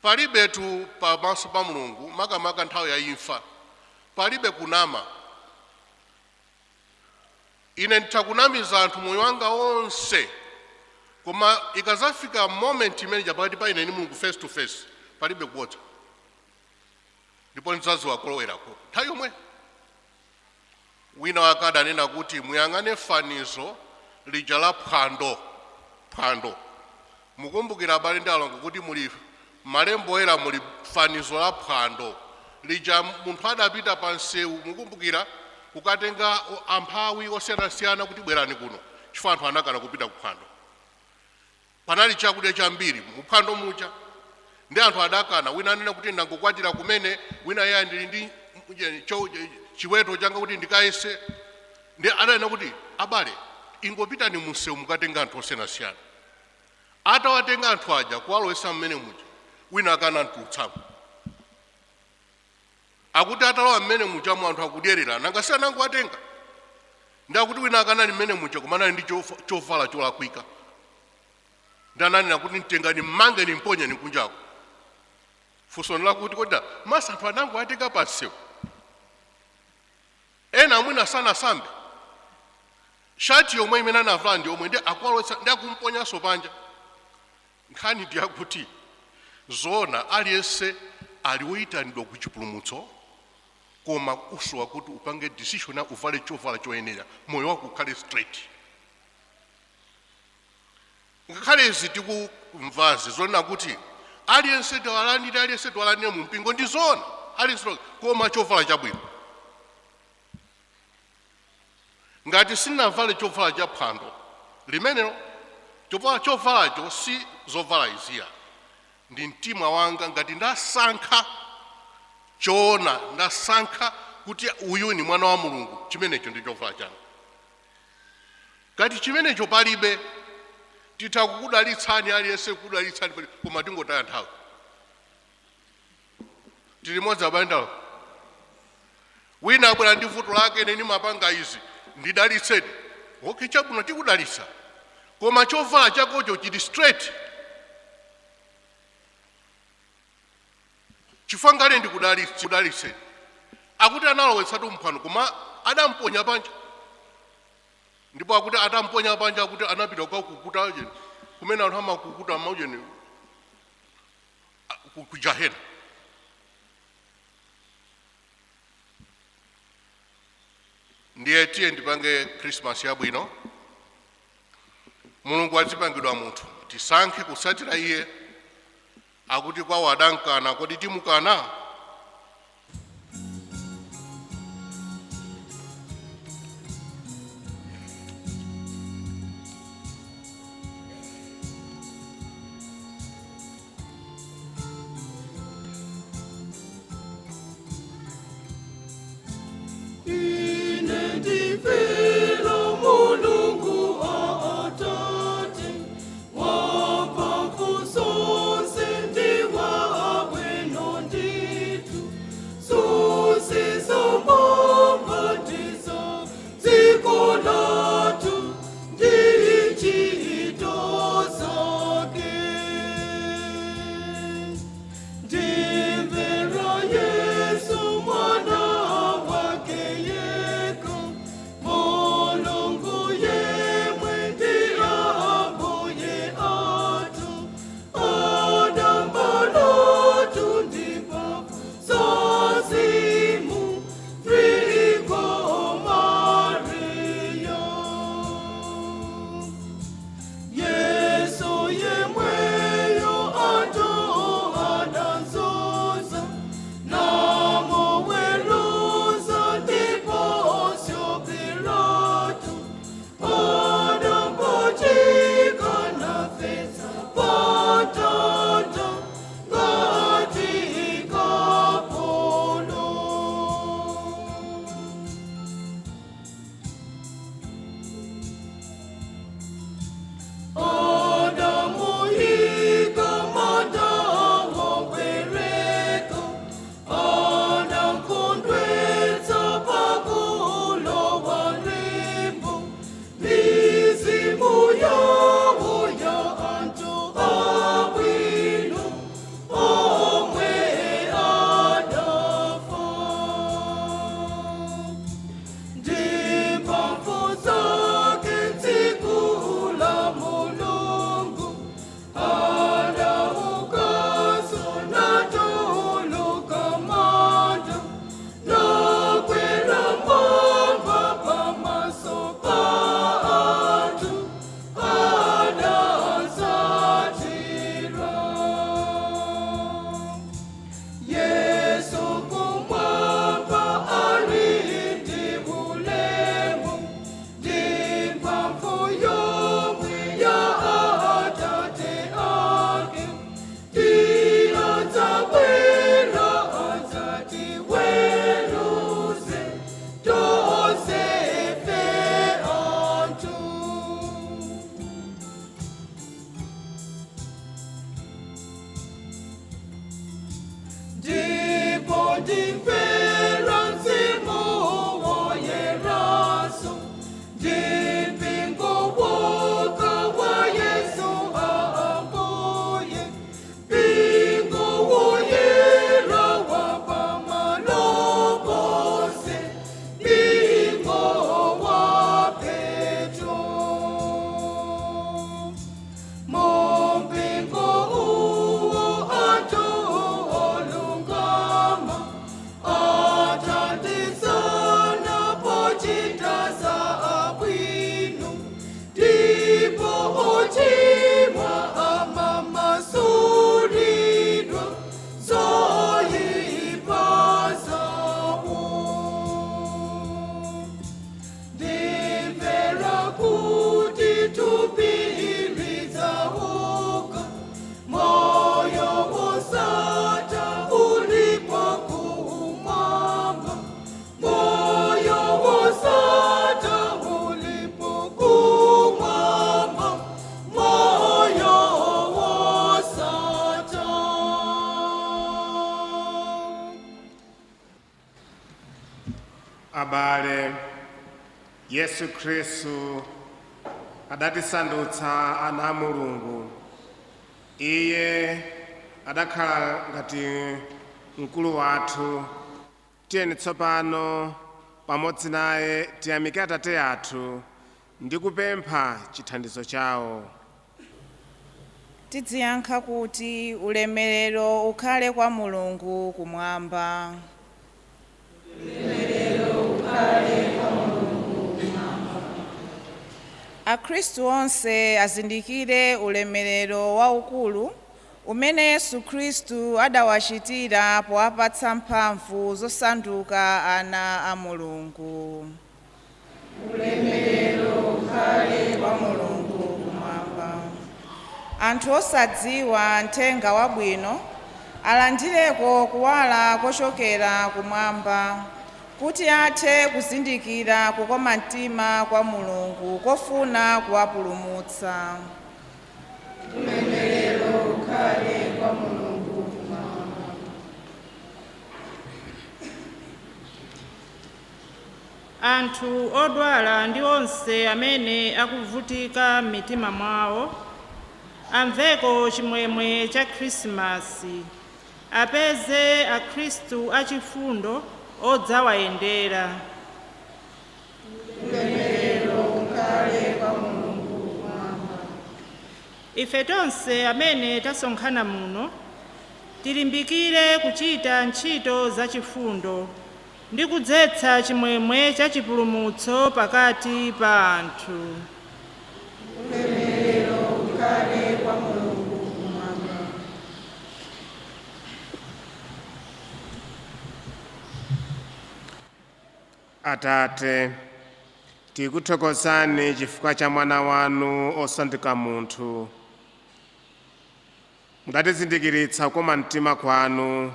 Palibetu pamaso pa Mulungu, makamaka nthawi ya imfa, palibe kunama. Ine nditha kunamiza anthu moyo wanga wonse, koma ikazafika moment imene pakati pa ine ndi Mulungu, face to face, palibe kubodza, ndipo ndidzadziwa kulowerako nthawi yomwe. Wina wake adanena kuti muyang'ane fanizo lija la phwando. Phwando, mukumbukira, abale ndi alongo, kuti muli malembo oyera muli fanizo la phwando lija. Munthu adapita pa msewu, mukumbukira, kukatenga amphawi osiyanasiyana kuti bwerani kuno, chifukwa anthu anakana kupita kuphwando. Panali chakudya chambiri muphwando muja ndi anthu adakana. Wina anena kuti ndangokwatira kumene, wina iye ndili ndi chiweto changa kuti ndikayese. Ndi adanena kuti, abale, ingopitani munsewu mukatenga anthu osiyanasiyana. Atawatenga anthu aja kuwalowesa mmene muja, wina akana mtulutsamo. Akuti atalowa mmene mujamu, anthu akudyerera, nanga si anangowatenga? Ndi akuti wina akanali mmene muja, koma anali ndi chovala cholakwika, ndi ananena kuti mtengani, mmangeni, mponyeni kunjako. Funso lakuti, kodi masa anthu anangowatenga pansewu, ena mwina sanasambe, shati yomwe imene anavala ndi yomwe, ndi akuwalowetsa ndi akumponyanso panja? Nkhani ndi yakuti zoona aliyense ali woyitanidwa ku chipulumutso, koma usowa kuti upange decision ya uvale chovala choyenera, moyo wako ukhale straight. Ngakhale izi tikumvazi zonena kuti aliyense tiwalandire, aliyense tiwalandire mu mpingo, ndi zoona, aliyense, koma chovala chabwino. Ngati sindinavale chovala cha phwando limenelo, chovalacho si zovala iziya, ndi mtima wanga. Ngati ndasankha choona, ndasankha kuti uyu ni mwana wa Mulungu, chimenecho ndi chovala changa. Ngati chimenecho palibe, titha kukudalitsani aliyense, kukudalitsani, koma tingotaya nthawi. Tili modzi, abale? Wina abwera ndi vuto lake, ine ndimapanga izi, ndidalitseni. Okay, chabwino, tikudalitsa, koma chovala chakocho chili straight? Chifukwa ngale ndikudalitseni. Akuti analowetsatu mphwando, koma adamponya panja. Ndipo akuti atamponya panja, akuti anapita kukakukuta ujeni, kumene anthu amakukuta maujeni, ku jahena. Ndiye tiye ndipange Christmas yabwino. Mulungu adzipangidwa munthu, tisankhe kutsatira iye. Akuti kwawo adankana, kodi timukana? Ine ndifela Mulungu Atate, wamphamvu zonse, ndi wabwino ndithu. Abale, Yesu Khristu adatisandutsa ana a Mulungu. Iye adakhala ngati mkulu wathu. Tiyeni tsopano pamodzi naye tiyamike Atate athu ndi kupempha chithandizo chawo. Tidziyankha kuti ulemerero ukhale kwa Mulungu kumwamba. Akhristu onse azindikire ulemerero waukulu umene Yesu Khristu adawachitira powapatsa mphamvu zosanduka ana a Mulungu. Ulemerero ukhale kwa Mulungu kumwamba. Anthu osadziwa mthenga wabwino alandireko kuwala kochokera kumwamba kuti athe kuzindikira kukoma mtima kwa Mulungu kofuna kuwapulumutsa. Anthu odwala ndi onse amene akuvutika m'mitima mwawo amveko chimwemwe cha Khrisimasi, apeze akhristu achifundo odzawayendera. Ife tonse amene tasonkhana muno tilimbikire kuchita ntchito zachifundo ndi kudzetsa chimwemwe cha chipulumutso pakati pa anthu. Atate, tikuthokozani chifukwa cha mwana wanu osanduka munthu. Mudatizindikiritsa kukoma mtima kwanu.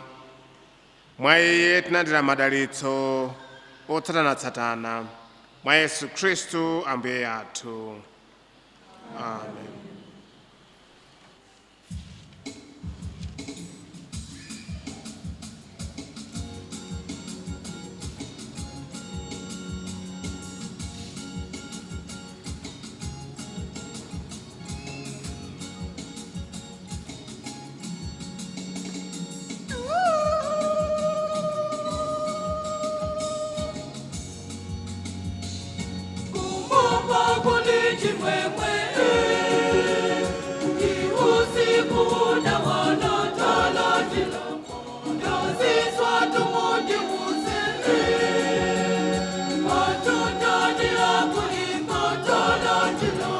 Mwa iye tinalandira madalitso otsatanatsatana. Mwa Yesu Khristu Ambuye athu. Amen. Kumwamba kuli chimwemwe, usiku unawala talatila, ndaziswa tumudiuze, matundani akuimba talatila,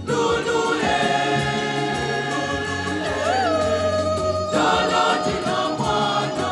lulu, talatila mwana.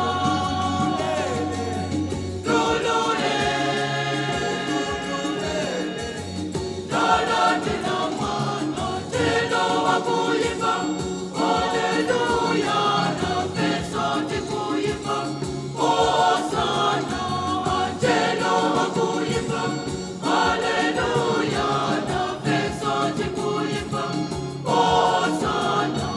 Hosanna.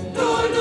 Lulu,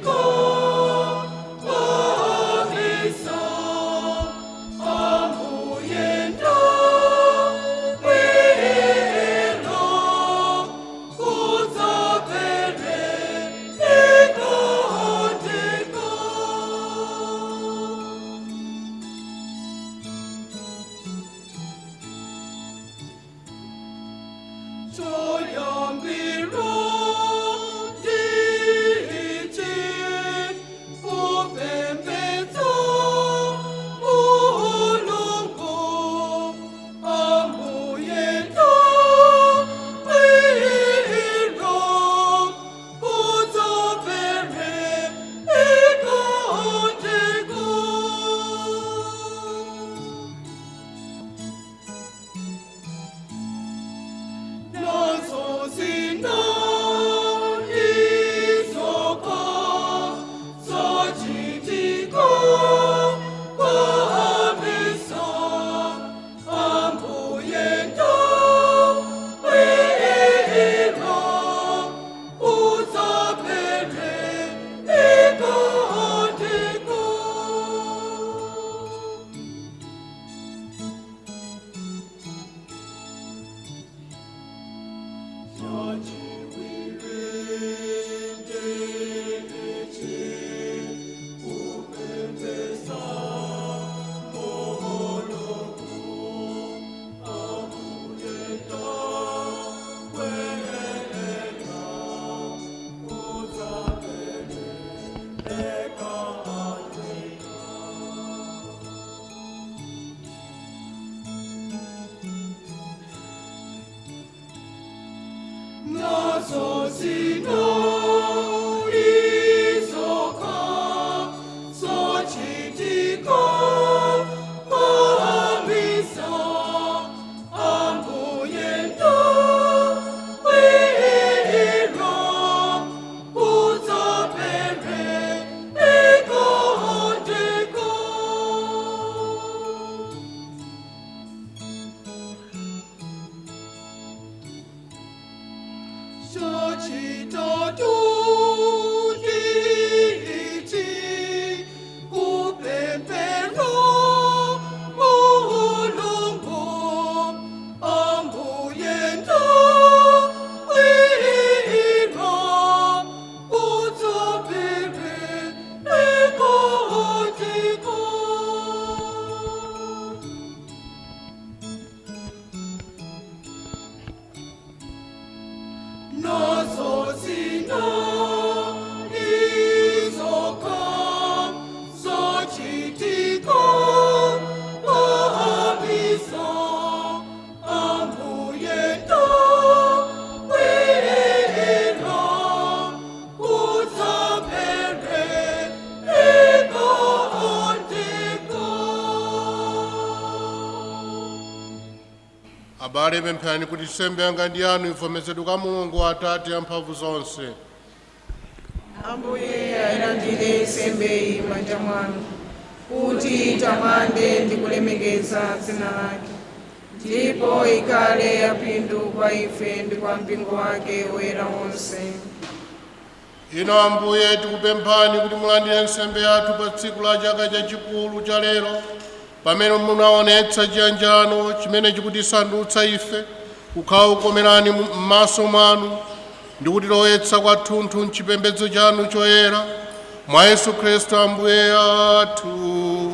So Abale, pempherani kuti nsembe yanga ndi yanu ivomerezedwe kwa Mulungu Atate amphamvu zonse. Ambuye ayilandire nsembeyi m'manja mwanu kuti itamande ndi kulemekeza dzina lake, ndipo ikhale yapindu kwa ife ndi kwa mpingo wake woyera wonse. Inu Ambuye, tikupemphani kuti mulandire nsembe yathu pa tsiku la chaka chachikulu cha lero, pamene munaonetsa chiyanjano chimene chikutisandutsa ife kukhala kukomerani m'maso mwanu ndi kutilowetsa kwathunthu mchipembedzo chanu choyera, mwa Yesu Khristu Ambuye athu.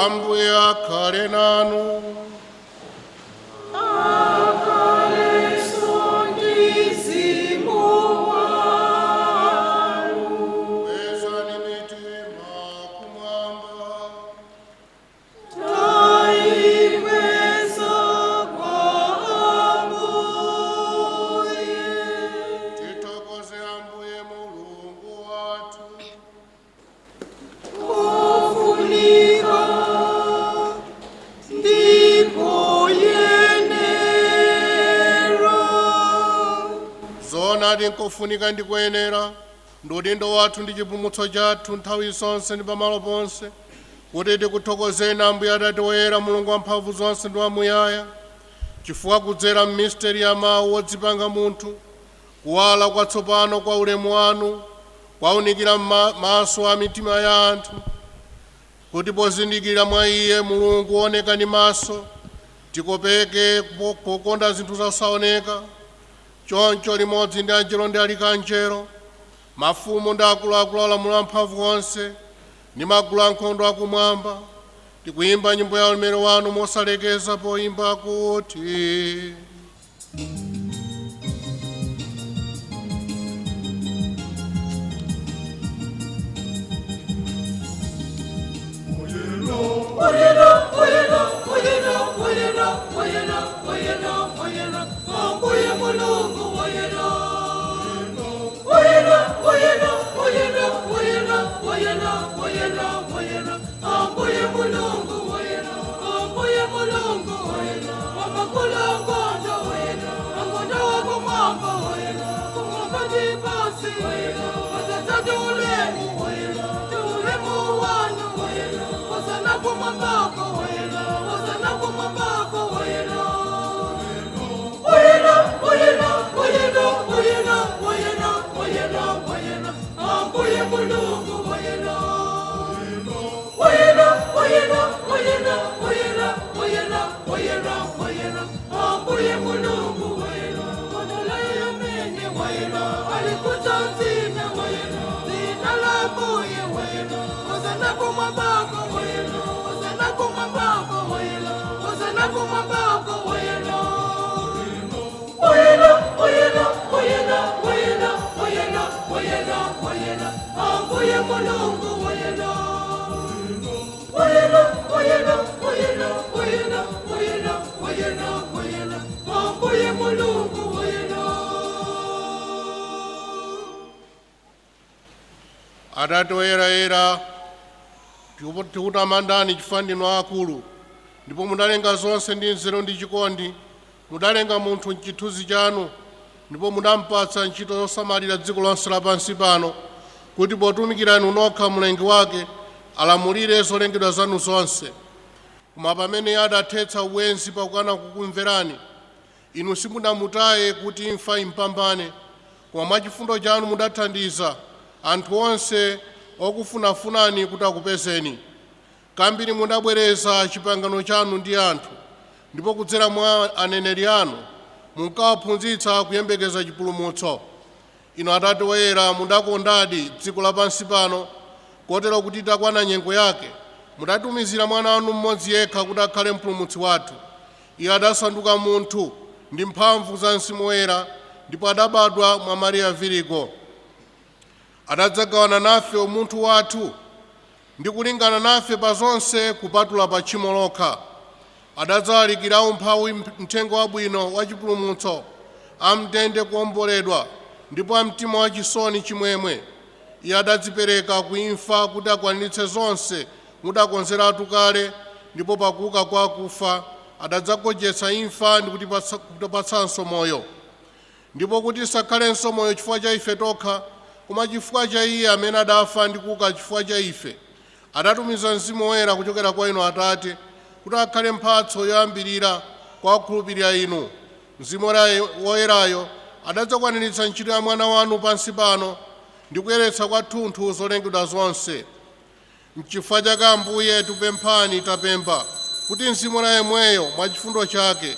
Ambuye akhale nanu. Kwezani mitima kumwamba. Tithokoze Ambuye Mulungu wathu. Zoonadi, nkofunika ndi kuyenera, ndi udindo wathu ndi chipulumutso chathu nthawi zonse ndi pamalo ponse kuti tikuthokozeni Ambuye Atate woyera, Mulungu wamphamvu zonse ndi wamuyaya, chifukwa kudzera m'misteri ya mawu wodzipanga munthu, kuwala kwatsopano kwa ulemu wanu kwaunikira maso a mitima ya anthu, kuti pozindikira mwa iye Mulungu wooneka ndi maso, tikopeke pokonda zinthu zosaoneka. Choncho limodzi ndi anjelo ndi alikanjelo, mafumu ndi akuluakulu, alamula amphamvu onse ndi magulu ankhondo akumwamba, tikuyimba nyimbo ya ulemerero wanu mosalekeza poyimba kuti: Oyera, oyera, oyera, oyera, oyera, oyera, oyera, Ambuye Mulungu oyera. Oyera, oyera, oyera, oyera, oyera, oyera, oyera, Ambuye Mulungu oyera, Ambuye Mulungu oyera, wamakula ngondo oyera, angondo wakumwamba oyera, kumwamba ndi pansi oyera, wazadzati ulemu oyera, ndi ulemu wanu oyera, wazana kumwambako oyera, wazana kumwambako oyera. Oyera, oyera, oyera, oyera, oyera, oyera, oyera, Ambuye Mulungu oyera. Oyera, oyera, oyera, oyera, oyera, oyera, oyera, Ambuye Mulungu oyera. Onola yamene oyera, alikuta dzina oyera, dzina la Ambuye oyera, ozana kumwambako oyera, ozana kumwambako oyera, ozana kumwambako oyera. Oyera, oyera, oyera, oyera, oyera, oyera, oyera, Ambuye Mulungu oyera. Oyera, oyera, oyera, oyera, oyera, oyera, oyera, Ambuye Mulungu oyera. Atate woyerayera, tikutamandani chifukwa ndinu akulu ndipo mudalenga zonse ndi nzeru ndi chikondi. Mudalenga munthu mchithunzi chanu ndipo mudampatsa ntchito yosamalira dziko lonse lapansi pano, kuti potumikira inu nokha mlengi wake alamulire zolengedwa zanu zonse. Koma pamene adathetsa ubwenzi pakukana kukumverani inu, simunamutaye kuti imfa impambane, koma mwachifundo chanu mudathandiza anthu onse okufunafunani kuti akupezeni. Kambiri mudabwereza chipangano chanu ndi anthu, ndipo kudzera mwa aneneri anu munkawaphunzitsa kuyembekeza chipulumutso. Inu Atate woyera, mudakondadi dziko lapansi pano, kotero kuti itakwana nyengo yake mudatumizira mwana wanu mmodzi yekha kuti akhale mpulumutsi wathu. Iye adasanduka munthu ndi mphamvu za Mzimu Woyera ndipo adabadwa mwa Mariya Virigo. Adadzagawana nafe umunthu wathu ndi kulingana nafe pa zonse kupatula pa tchimo lokha. Adadzalalikira umphawi mthenga wabwino wa chipulumutso, amndende kuomboledwa, ndipo amtima wachisoni chimwemwe. Iye adadzipereka kuimfa kuti akwaniritse zonse mudakonzeratu kale, ndipo pakuuka kwa akufa adadzagonjetsa imfa ndi kutipatsanso moyo, ndipo kuti tisakhalenso moyo chifukwa cha ife tokha, koma chifukwa cha Iye amene adafa ndi kuuka chifukwa cha ife. Adatumiza Mzimu Woyera kuchokera kwa inu Atate, kuti akhale mphatso yoyambirira kwa okhulupirira inu. Mzimu Woyerayo adadzakwaniritsa ntchito ya Mwana wanu pansi pano ndi kuyeretsa kwathunthu zolengedwa zonse. N'chifukwa chake, Ambuye, tupemphani, tapempha kuti Mzimu Woyera yemweyo mwa chifundo chake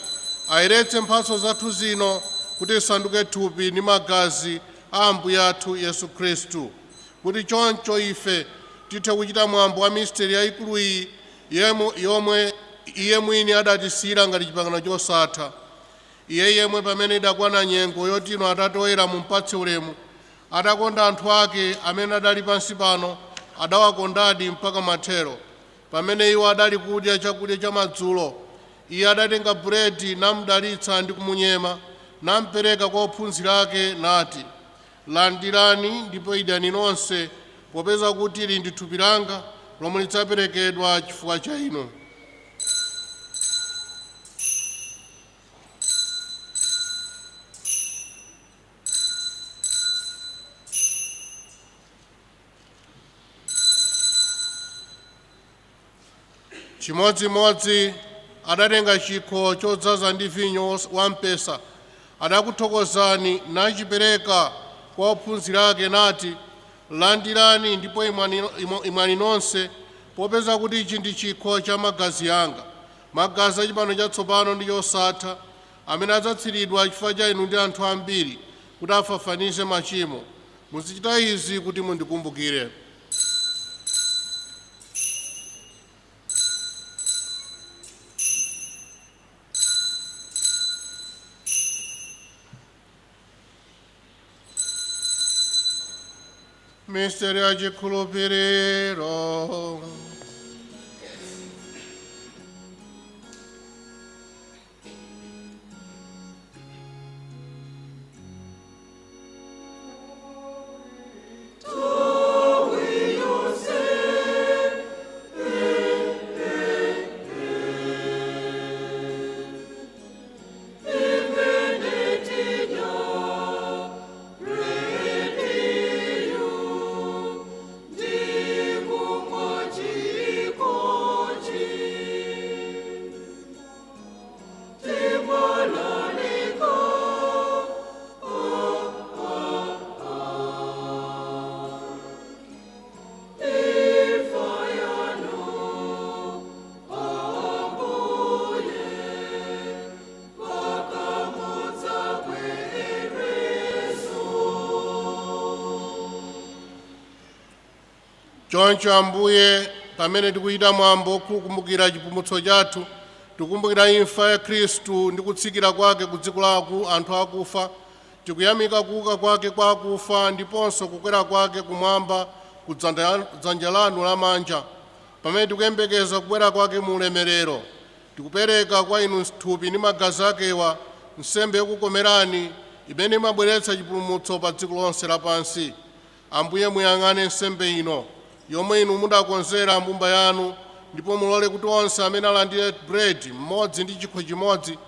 ayeretse mphatso zathu zino kuti zisanduke thupi ndi magazi a Ambuye athu Yesu Khristu, kuti choncho ife tithe kuchita mwambo wa misteri yayikulu iyi yomwe iye mwini adatisiyira ngati chipangano chosatha. Iye yemwe, pamene idakwana nyengo yoti inu Atate Oyera mumpatse ulemu, atakonda anthu ake amene adali pansi pano, adawakondadi mpaka mathero. Pamene iwo adali kudya chakudya cha madzulo, iye adatenga buledi, namudalitsa ndi kumunyema, nampereka kwa ophunzira ake, nati, "Landirani ndipo idyani nonse, popeza kuti ili ndi thupi langa lomwe lidzaperekedwa chifukwa cha inu." Chimodzimodzi adatenga chikho chodzaza ndi vinyo wampesa, adakuthokozani, nachipereka kwa ophunzira ake, nati, "Landirani ndipo imwani nonse, popeza kuti ichi ndi chikho cha magazi anga, magazi a chipangano chatsopano ndi chosatha, amene adzatsiridwa chifukwa cha inu ndi anthu ambiri kuti afafanize machimo. Muzichita izi kuti mundikumbukire." Misteri ya chikhulupiriro. Choncho, Ambuye, pamene tikuchita mwambo kukumbukira chipulumutso chathu, tikukumbukira imfa ya Khristu ndi kutsikira kwake ku dziko la anthu akufa, tikuyamika kuuka kwake kwa akufa ndiponso kukwera kwake kumwamba ku dzanja lanu lamanja, pamene tikuyembekeza kubwera kwake mu ulemerero, tikupereka kwa inu thupi ndi magazi akewa, nsembe yokukomerani imene imabweretsa chipulumutso pa dziko lonse lapansi. Ambuye, muyang'ane nsembe ino yomwe inu mudakonzera mbumba yanu, ndipo mulole kuti onse amene alandire buledi mmodzi ndi chikho chimodzi,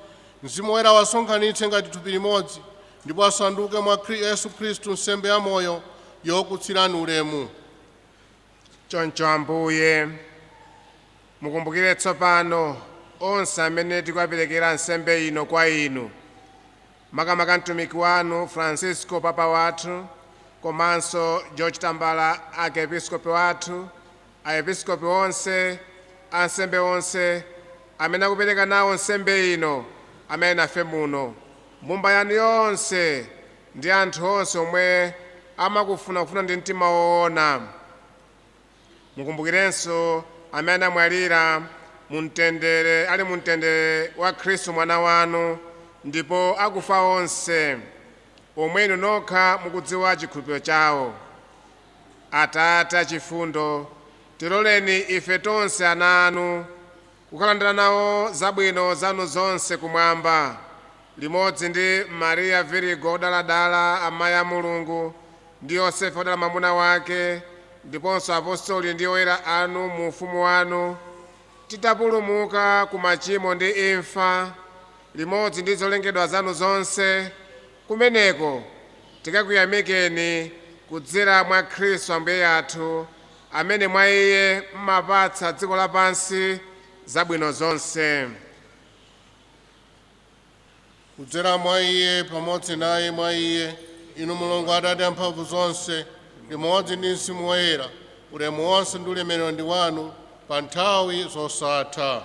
Mzimu Woyera wasonkhanitse ngati thupi limodzi, ndipo asanduke mwa Yesu Khristu nsembe ya moyo yokutsirani ulemu. Choncho, Ambuye, mukumbukire tsopano onse amene tikuwaperekera nsembe ino kwa inu, makamaka mtumiki wanu Francisco Papa wathu, komanso George Tambala archiepiscopi wathu, aepiskopi onse, ansembe onse amene akupereka nawo nsembe ino, amene nafe muno, mbumba yanu yonse ndi anthu onse omwe amakufuna kufuna ndi mtima woona. Mukumbukirenso amene anamwalira mumtendere, ali mumtendere wa Khristu mwana wanu, ndipo akufa onse omwe inu nokha mukudziwa chikhulupiriro chawo. Atate achifundo, tiloleni ife tonse ana anu kukalandira nawo zabwino zanu zonse kumwamba, limodzi ndi Mariya Virigo odaladala, amayi a Mulungu, ndi Yosefe wodala mwamuna wake, ndiponso apostoli ndi oyera anu mu ufumu wanu, titapulumuka ku machimo ndi imfa limodzi ndi zolengedwa zanu zonse, kumeneko tikakuyamikeni kudzera mwa Khristu Ambuye athu, amene mwa iye mmapatsa dziko lapansi zabwino zonse. Kudzera mwa iye, pamodzi naye, mwa iye, inu Mulungu Atate amphamvu zonse, limodzi ndi Mzimu Woyera, ulemu wonse ndi ulemerero ndi wanu pa nthawi zosatha.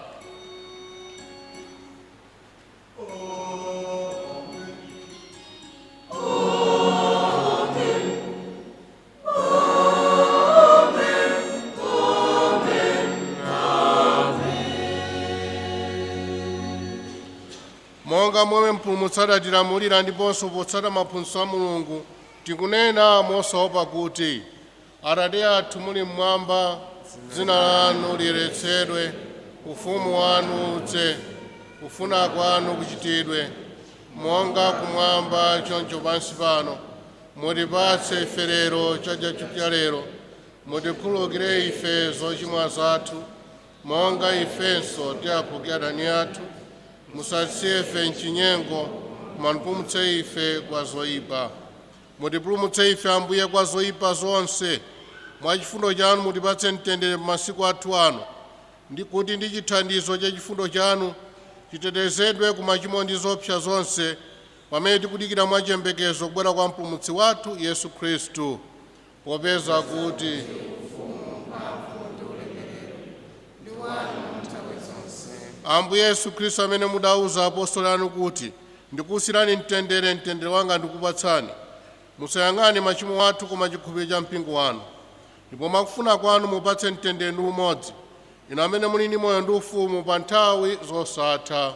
Monga momwe Mpulumutsi adatilamulira ndiponso potsata maphunzitso a Mulungu, tikunena mosaopa kuti: Atate athu muli mmwamba, dzina lanu liyeretsedwe, ufumu wanu udze, kufuna kwanu kuchitidwe monga kumwamba choncho pansi pano. Mutipatse ife lero chakudya cha lero. Mutikhululukire ife zochimwa zathu, monga ifenso tiwakhululukira adani athu. Musatisiye ife mchinyengo, koma mutipulumutse ife kwa zoyipa. Mutipulumutse ife, Ambuye, kwa zoyipa zonse. Mwa chifundo chanu mutipatse mtendere masiku athu ano, ndi kuti ndi chithandizo cha chifundo chanu titetezedwe ku machimo ndi zoopsa zonse, pamene tikudikira mwachiyembekezo kubwera kwa Mpulumutsi wathu Yesu Khristu. Popeza kuti Ambuye Yesu Khristu, amene mudauza apostoli anu kuti, "Ndikusiyirani mtendere, mtendere wanga ndikupatsani," musayang'ane machimo athu koma chikhulupiriro cha mpingo wanu, ndipo mwakufuna kwanu mupatse mtendere ndi umodzi, inu amene muli ndi moyo ndi ufumu pa nthawi zosatha.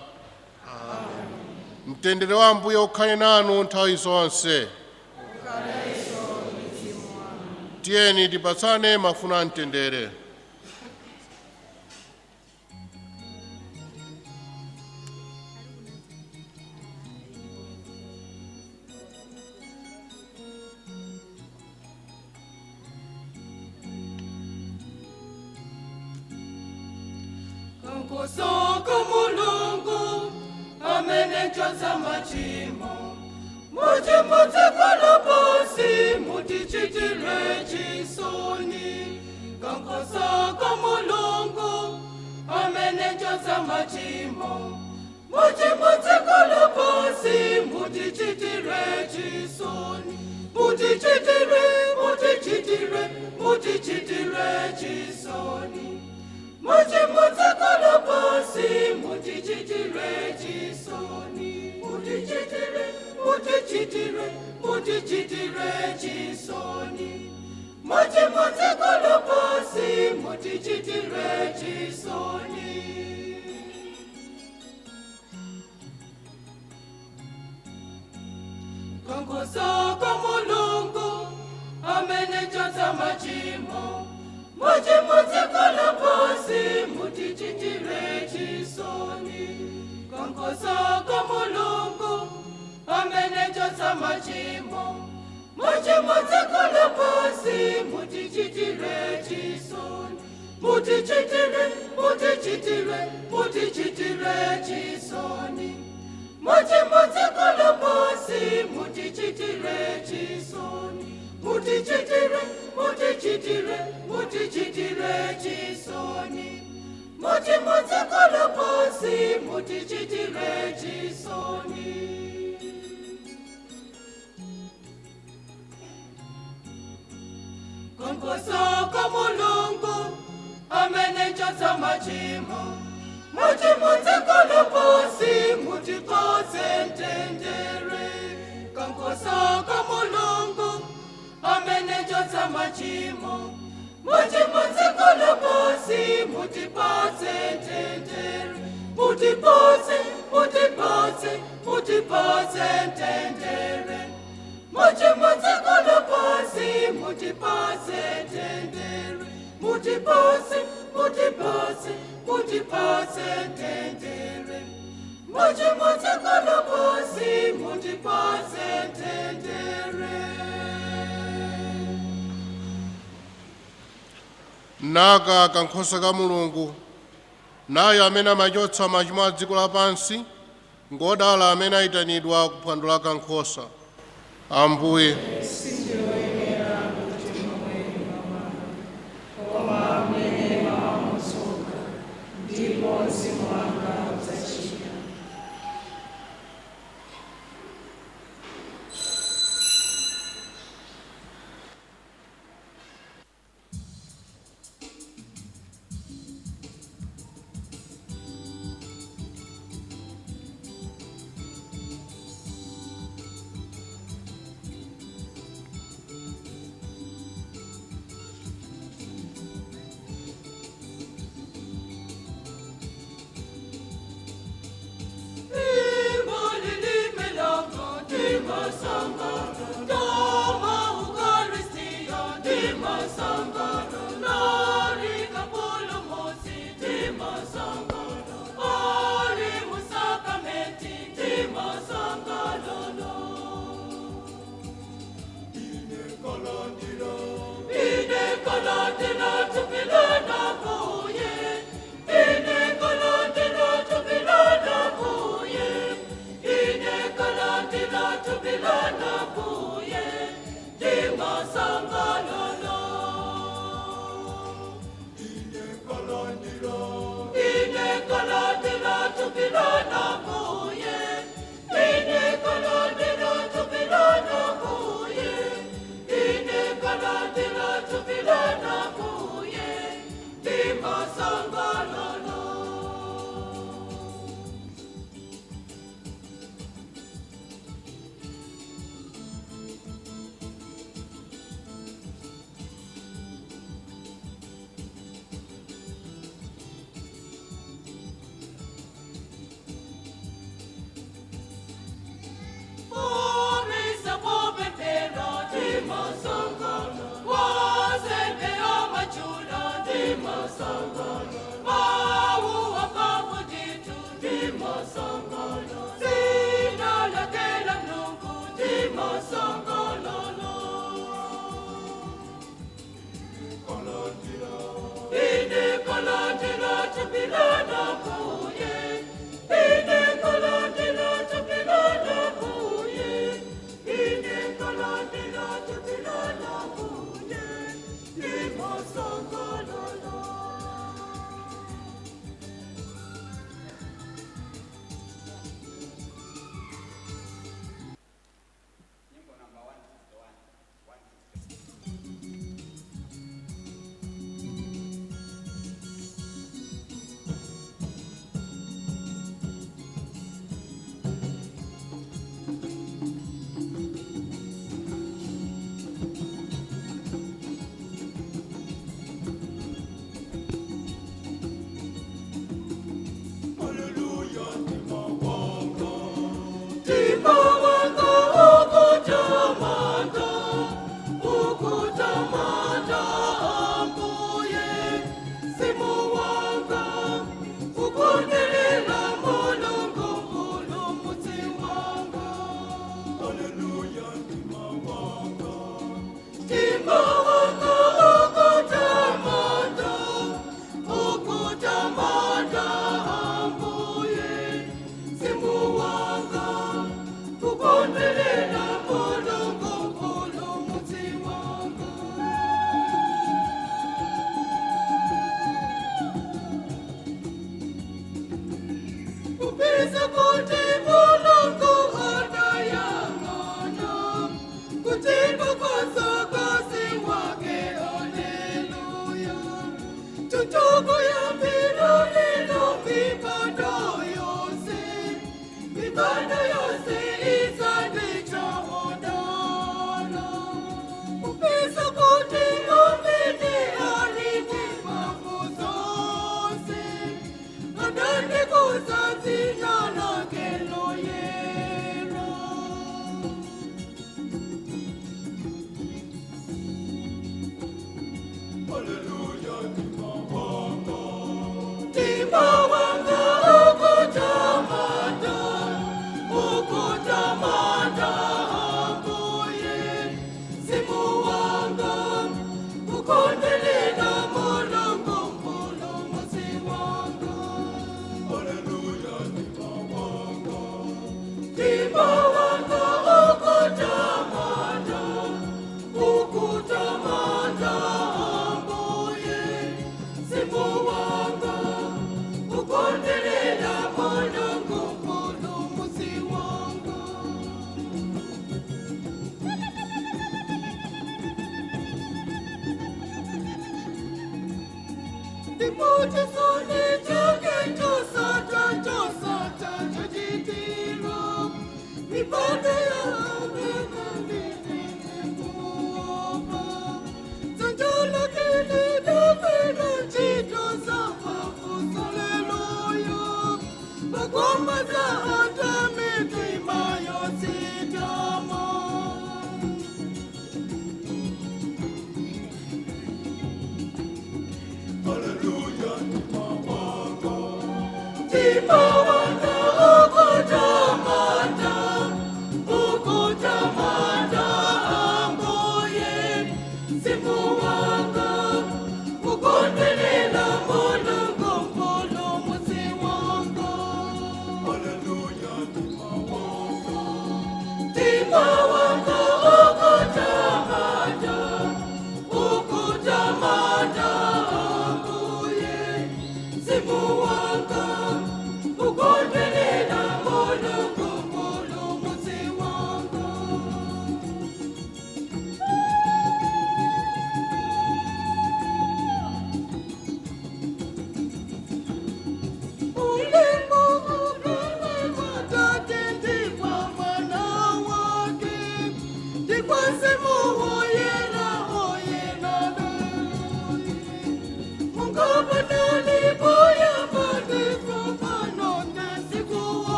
Mtendere wa Ambuye ukhale nanu nthawi zonse. Tiyeni tipatsane mafuno a mtendere. Kankosoko Mulungu amene chotsa machimo, muchimutse pasi, mutichitire chisoni. Kankosoko Mulungu amene chotsa machimo, muchimutse pasi, mutichitire chisoni, mutichitire, mutichitire, mutichitire chisoni. Muchimutse pasi, mutichitire chisoni, mutichitire, mutichitire, mutichitire chisoni. Muchimutse pasi, mutichitire chisoni. Kankosoko Mulungu amene chotsa machimo, muchimutse pasi, mutichitire chisoni. Kankosoko Mulungu amene chotsa machimo, muchimutse pasi, mutichitire chisoni, mutichitire, mutichitire, mutichitire chisoni. Muchimutse pasi, mutichitire chisoni, mutichitire, mutichitire, mutichitire chisoni. Muchimutse pasi, mutichitire chisoni. Kankosoko Mulungu amene chotsa machimo, muchimutse pasi, mutipatse mtendere. Kankosoko Mulungu amene chotsa machimo, muchimutse pasi, mutipatse mtendere, mutipatse, mutipatse, mutipatse mtendere. Muchimutse pasi, mutipatse mtendere, mutipatse, mutipatse, mutipatse mtendere. Muchimutse pasi, mutipatse mtendere. Naka kankhosa ka Mulungu, nayo amene amachotsa machimo a dziko lapansi, ngodala amene ayitanidwa kuphwando la kankhosa. Ambuye, Sindiwoyenera kuti mulowe m'nyumba mwanga, koma munene mawu amodzi okha, ndipo mzimu wanga udzachira.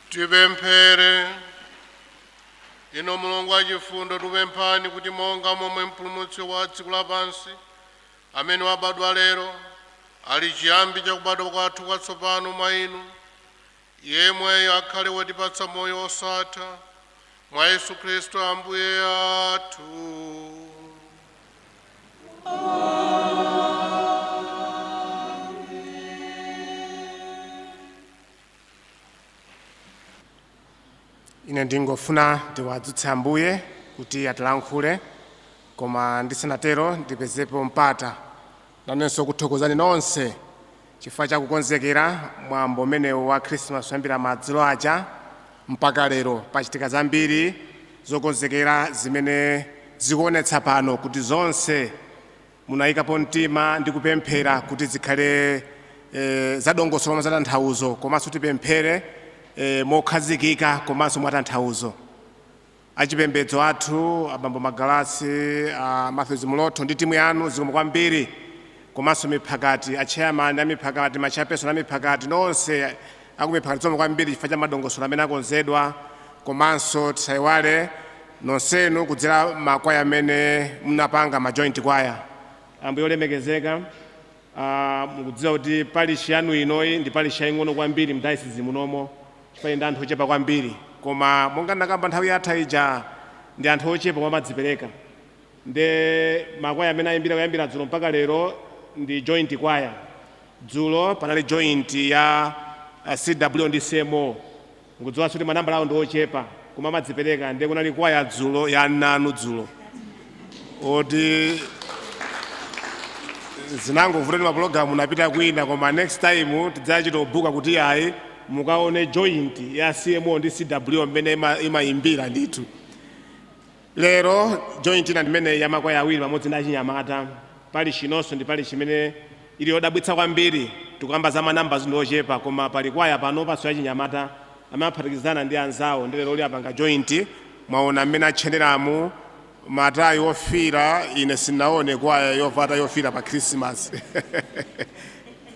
Tipemphere. Inu Mulungu wachifundo, tikupemphani kuti monga momwe mpulumutsi wa dziko lapansi amene wabadwa lero ali chiyambi chakubadwa kwathu kwatsopano mwa inu, yemweyo akhale wotipatsa moyo osatha mwa Yesu Khristu Ambuye athu. Ine ndingofuna ndiwadzutse Ambuye kuti atilankhule, koma ndisanatero ndipezepo mpata nanenso kuthokozani nonse chifukwa chakukonzekera mwambo umenewu wa Khrisimasi. Kuyambira madzulo aja mpaka lero pachitika zambiri zokonzekera zimene zikuonetsa pano kuti zonse munayikapo mtima ndi kupemphera kuti zikhale zadongosolo koma zatanthauzo, komanso tipemphere mokhazikika komanso mwatanthauzo. Achipembedzo athu, abambo Magalasi, a Matthews Mulotho ndi timu yanu, zikomo kwambiri. Komanso miphakati, achairman a miphakati, machairperson a miphakati, nonse akumiphakati, zikomo kwambiri chifukwa cha madongosolo amene akonzedwa. Komanso tisayiwale nonsenu kudzera makwaya amene munapanga ma joint choir. Ambuye olemekezeka, mukudziwa kuti parish yanu inoyi ndi parish yaying'ono kwambiri mdayosisi munomo, chifukwa ndi anthu ochepa kwambiri. Koma monga ndakamba nthawi yatha ija, ndi anthu ochepa omwe amadzipereka. Nde makwaya amene ayimbira kuyambira dzulo mpaka lero ndi joint choir. Dzulo panali joint ya CW ndi CMO. Mukudziwanso kuti manambala awo ndi ochepa koma amadzipereka. Ndiye kunali kwaya dzulo ya nanu dzulo oti zinangovuta ndi mapulogalamu napita kwina, koma next time tidzachita kubuka kuti ayi, mukaone joint ya CMO ndi CW mmene imayimbira ndithu. Lero joint ina ndimene ya makwaya awiri pamodzi ndi achinyamata. Pali chinonso ndi pali chimene ili yodabwitsa kwambiri. Tikuyamba za manamba ndi ochepa, koma pali kwaya pano paso achinyamata amene aphatikizana ndi anzawo, ndi lero li apanga joint. Mwaona mmene atcheneramu matayi ofira. Ine sinaone kwaya yovata yofira pa Christmas.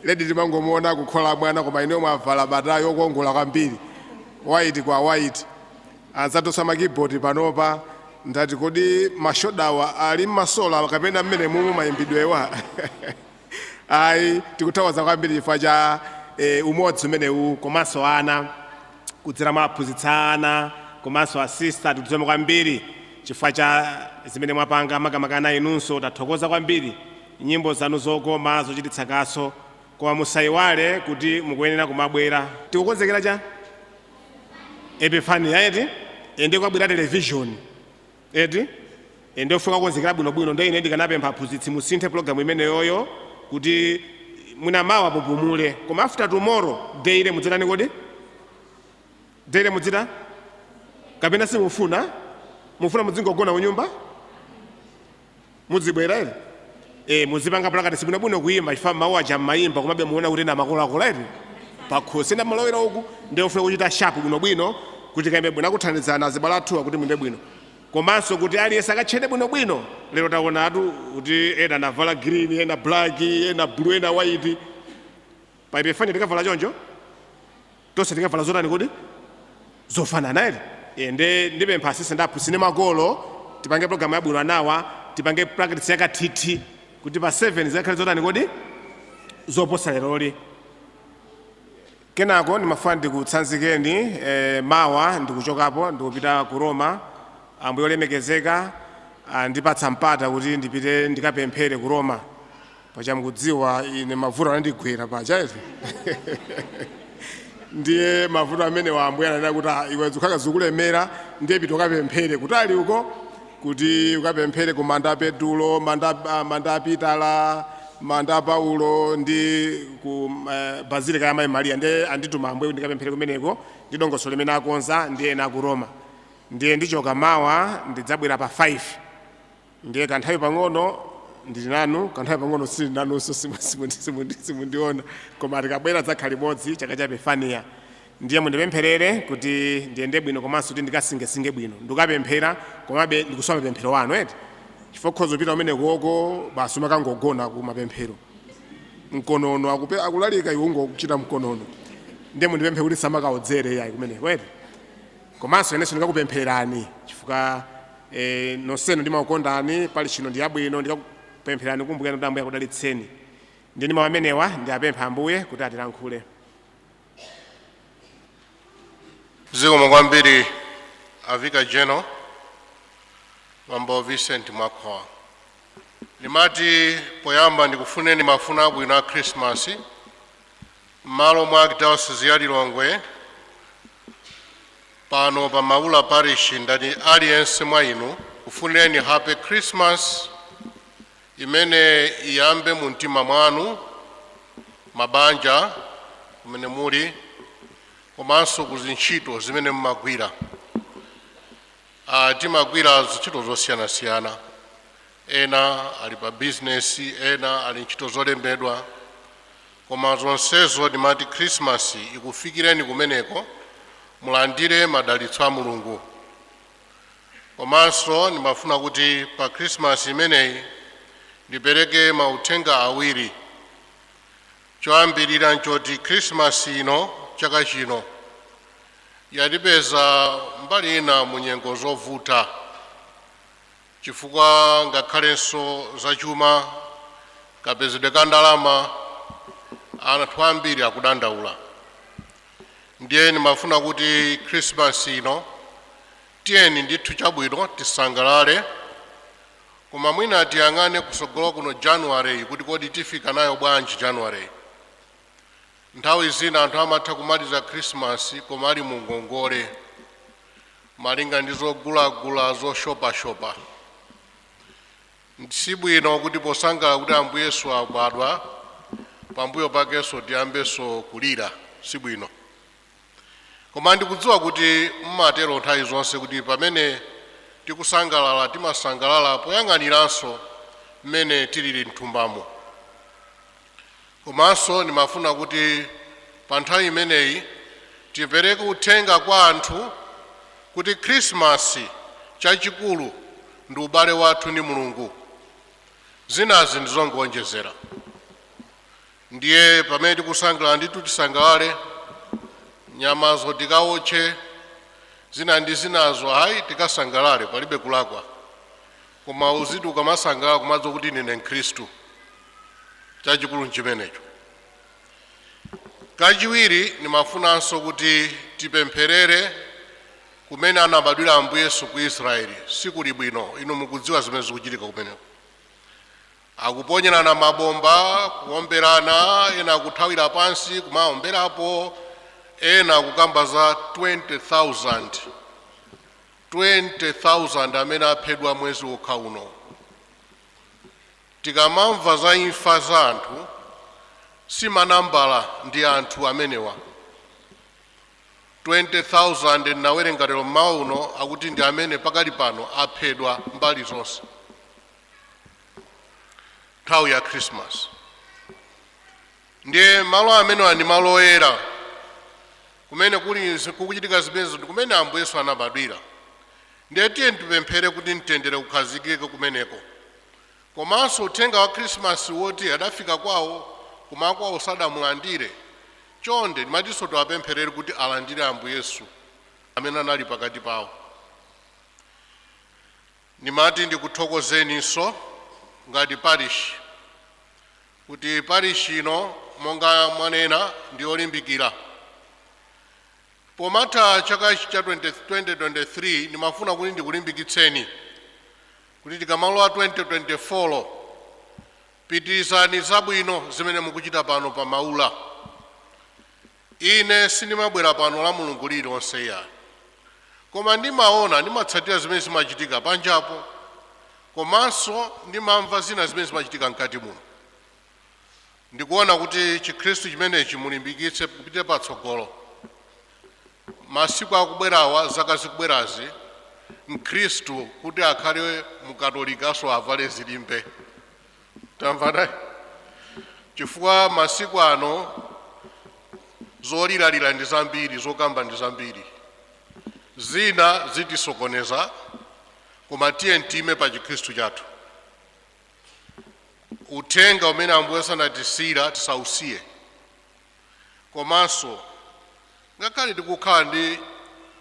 Ledi timangomuona kukhola mwana, koma ine mwavala matayi okongola kwambiri, white kwa white. Anzathu sama keyboard panopa Ndati kodi mashodawa ali mmasola kapena mmene mumu mayimbidwewa? Ayi, tikuthokoza kwambiri chifukwa cha umodzi umenewu, komanso ana kudzera mwa aphunzitsa ana komanso asista. Tikuthokoza kwambiri chifukwa cha zimene mwapanga, makamaka ana inunso tathokoza kwambiri nyimbo zanu zokoma zochititsa kaso. Koma musayiwale kuti mukuyenera kumabwera. Tikukonzekera cha Epifania eti, ende kwabwera television eti, ende ufika kukonzekera bwinobwino. Ndo ine ndikanapempha aphunzitsi musinthe pulogalamu imeneyoyo kuti mwina mawa mupumule, koma after tomorrow daily mudzitani? Kodi daily mudzita kapena simufuna? Mufuna mudzingogoona kunyumba, mudzibwera ere? Muzipanga practice bwinobwino kuyimba, chifukwa mawu aja mmayimba komabe muona kuti ena makuluakulu eti pakhosi, ena malowera uku. Ndiye ufuna kuchita sharp bwinobwino kuti kayimbe bwino, akuthandizana azibale athuwa kuti muyimbe bwino, komanso kuti aliyense akatchene bwinobwino. Lero taonatu kuti ena anavala green, ena black, ena blue, ena white. Pa Epifania tikavala choncho tonse? Tikavala zotani kodi? Zofanana ere? Ende ndipempha asisi ndi aphunzitsi ndi makolo tipange programu yabwino, anawa tipange practice yakathithi kuti pa 7 zikakhale zotani kodi? Zoposa leroli. Kenako ndimafuna ndikutsanzikeni. Mawa ndikuchokapo, ndikupita ku Roma. Ambuye olemekezeka andipatsa mpata kuti ndipite ndikapemphere ku Roma. Pacha mukudziwa ine mavuto anandigwera pacha eti, ndiye mavuto amene wa Ambuye ananena kuti, "Ah, iwe zikhala zikulemera, ndiye pita ukapemphere kutali uko, kuti ukapemphere ku manda a Petulo, manda a Pitala, manda a Paulo ndi ku Bazilika ya Mayi Mariya." Ndiye andituma Ambuye kuti ndikapemphere kumeneko ndi dongosolo limene akonza ndi ena ku Roma. Ndiye ndichoka mawa, ndidzabwera pa 5. Ndiye kanthawi pang'ono ndili nanu, kanthawi pang'ono sili nanunso, simundiona, koma tikabwera dzakhala limodzi chaka cha Epifania. Ndiye mundipempherere kuti ndiyende bwino komanso kuti ndikasingesinge bwino. Ndikapemphera, komabe ndikusowa mapemphero anu eti, chifukwa khoza kupita kumene koko basi umakangogona ku mapemphero, mkonono akulalika, iwe ungokuchita mkonono. Ndiye mundipemphe kuti samakaodzere yayi kumeneko eti. Komanso inenso ndikakupemphererani chifukwa nonsenu ndimakukondani. Pali chino ndi yabwino, ndikakupemphererani. Kumbukirani kuti Ambuye akudalitseni. Ndi mawu amenewa ndiapempha Ambuye kuti atilankhule. Zikomo kwambiri a Vicar General Bambo Vincent Mwakhowa. Ndimati poyamba ndikufuneni mafuno abwino a Khrisimasi m'malo mwa Archdiocese ya Lilongwe pano pa Maula Parish. Ndati aliyense mwa inu kufunireni happy Christmas imene iyambe mu mtima mwanu, mabanja kumene muli, komanso ku zintchito zimene mumagwira. Timagwira zintchito zosiyanasiyana, ena ali pa bizinesi, ena ali ntchito zolembedwa, koma zonsezo ndimati Khrisimasi ikufikireni kumeneko, mulandire madalitso a Mulungu. Komanso ndimafuna kuti pa Khrisimasi imeneyi ndipereke mauthenga awiri. Choyambirira nchoti Khrisimasi ino chaka chino yatipeza mbali ina mu nyengo zovuta, chifukwa ngakhalenso zachuma, kapezedwe ka ndalama, anthu ambiri akudandaula. Ndiye ndimafuna kuti Khrisimasi ino tiyeni ndithu chabwino tisangalale, koma mwina tiyang'ane kusogolo kuno January kuti kodi tifika nayo bwanji January? Nthawi zina anthu amatha kumaliza Khrisimasi koma ali mu ngongole malinga ndi zogulagula, zoshopashopa. Sibwino kuti posangalala kuti Ambuye Yesu abadwa, pambuyo pakenso tiyambenso kulira, sibwino. Koma ndikudziwa kuti mmatero nthawi zonse kuti pamene tikusangalala timasangalala poyang'aniranso mmene tilili mthumbamo. Komanso ndimafuna kuti pa nthawi imeneyi tipereke uthenga kwa anthu kuti Khrisimasi chachikulu ndi ubale wathu ndi Mulungu, zinazi ndizongonjezera. Ndiye pamene tikusangalala ndithu tisangalale, nyamazo tikawotche. Zina ndi zinazo hayi, tikasangalale, palibe kulakwa, koma uziti ukamasangalala kumadza kuti ine mkhristu. Chachikulu nchimenecho. Kachiwiri, nimafunanso kuti tipempherere kumene anabadwira Ambuye Yesu ku Israeli. Sikuli bwino, inu mukudziwa zimene zikuchitika kumeneko. Akuponyerana mabomba, kuomberana, ena akuthawira pansi kumaomberapo, ena akukamba za 20,000, 20,000 amene aphedwa mwezi wokha uno. Tikamamva za imfa za anthu, simanambala, ndi anthu amenewa 20,000. Nawerenga lero mmawa uno akuti ndi amene pakali pano aphedwa mbali zonse nthawi ya Christmas. Ndiye malo amenewa ndi malo oyera kumene kuli kukuchitika zimenezo, ndi kumene Ambuye Yesu anabadwira. Ndiye tiye tipemphere kuti mtendere ukhazikike kumeneko, komanso uthenga wa Krismasi woti adafika kwawo koma kwawo sadamulandire. Chonde, ndimatinso tiwapempherere kuti alandire Ambuye Yesu amene anali pakati pawo. Ndimati ndikuthokozeninso ngati parish kuti parish ino, monga mwanena, ndi yolimbikira. Pomatha chaka cha 20 2023, ndimafuna kuti ndikulimbikitseni kuti tikamalowa 2024, pitirizani zabwino zimene mukuchita pano pa Maula. Ine sindimabwera pano la Mulungu lililonse ya, koma ndimaona, ndimatsatira zimene zimachitika panjapo, komanso ndimamva zina zimene zimachitika mkati muno. Ndikuona kuti Chikhristu chimenechi mulimbikitse kupita patsogolo. Masiku akubwerawa, zaka zikubwerazi, mkhristu kuti akhale mukatolikaso avale zilimbe, tamvana, chifukwa masiku ano zolilalira ndi zambiri, zokamba ndi zambiri, zina zitisokoneza. Koma tiye tiyime pa Chikhristu chathu. Uthenga umene Ambuye sanatisiyira tisausiye. Komanso ngakhale tikukhala ndi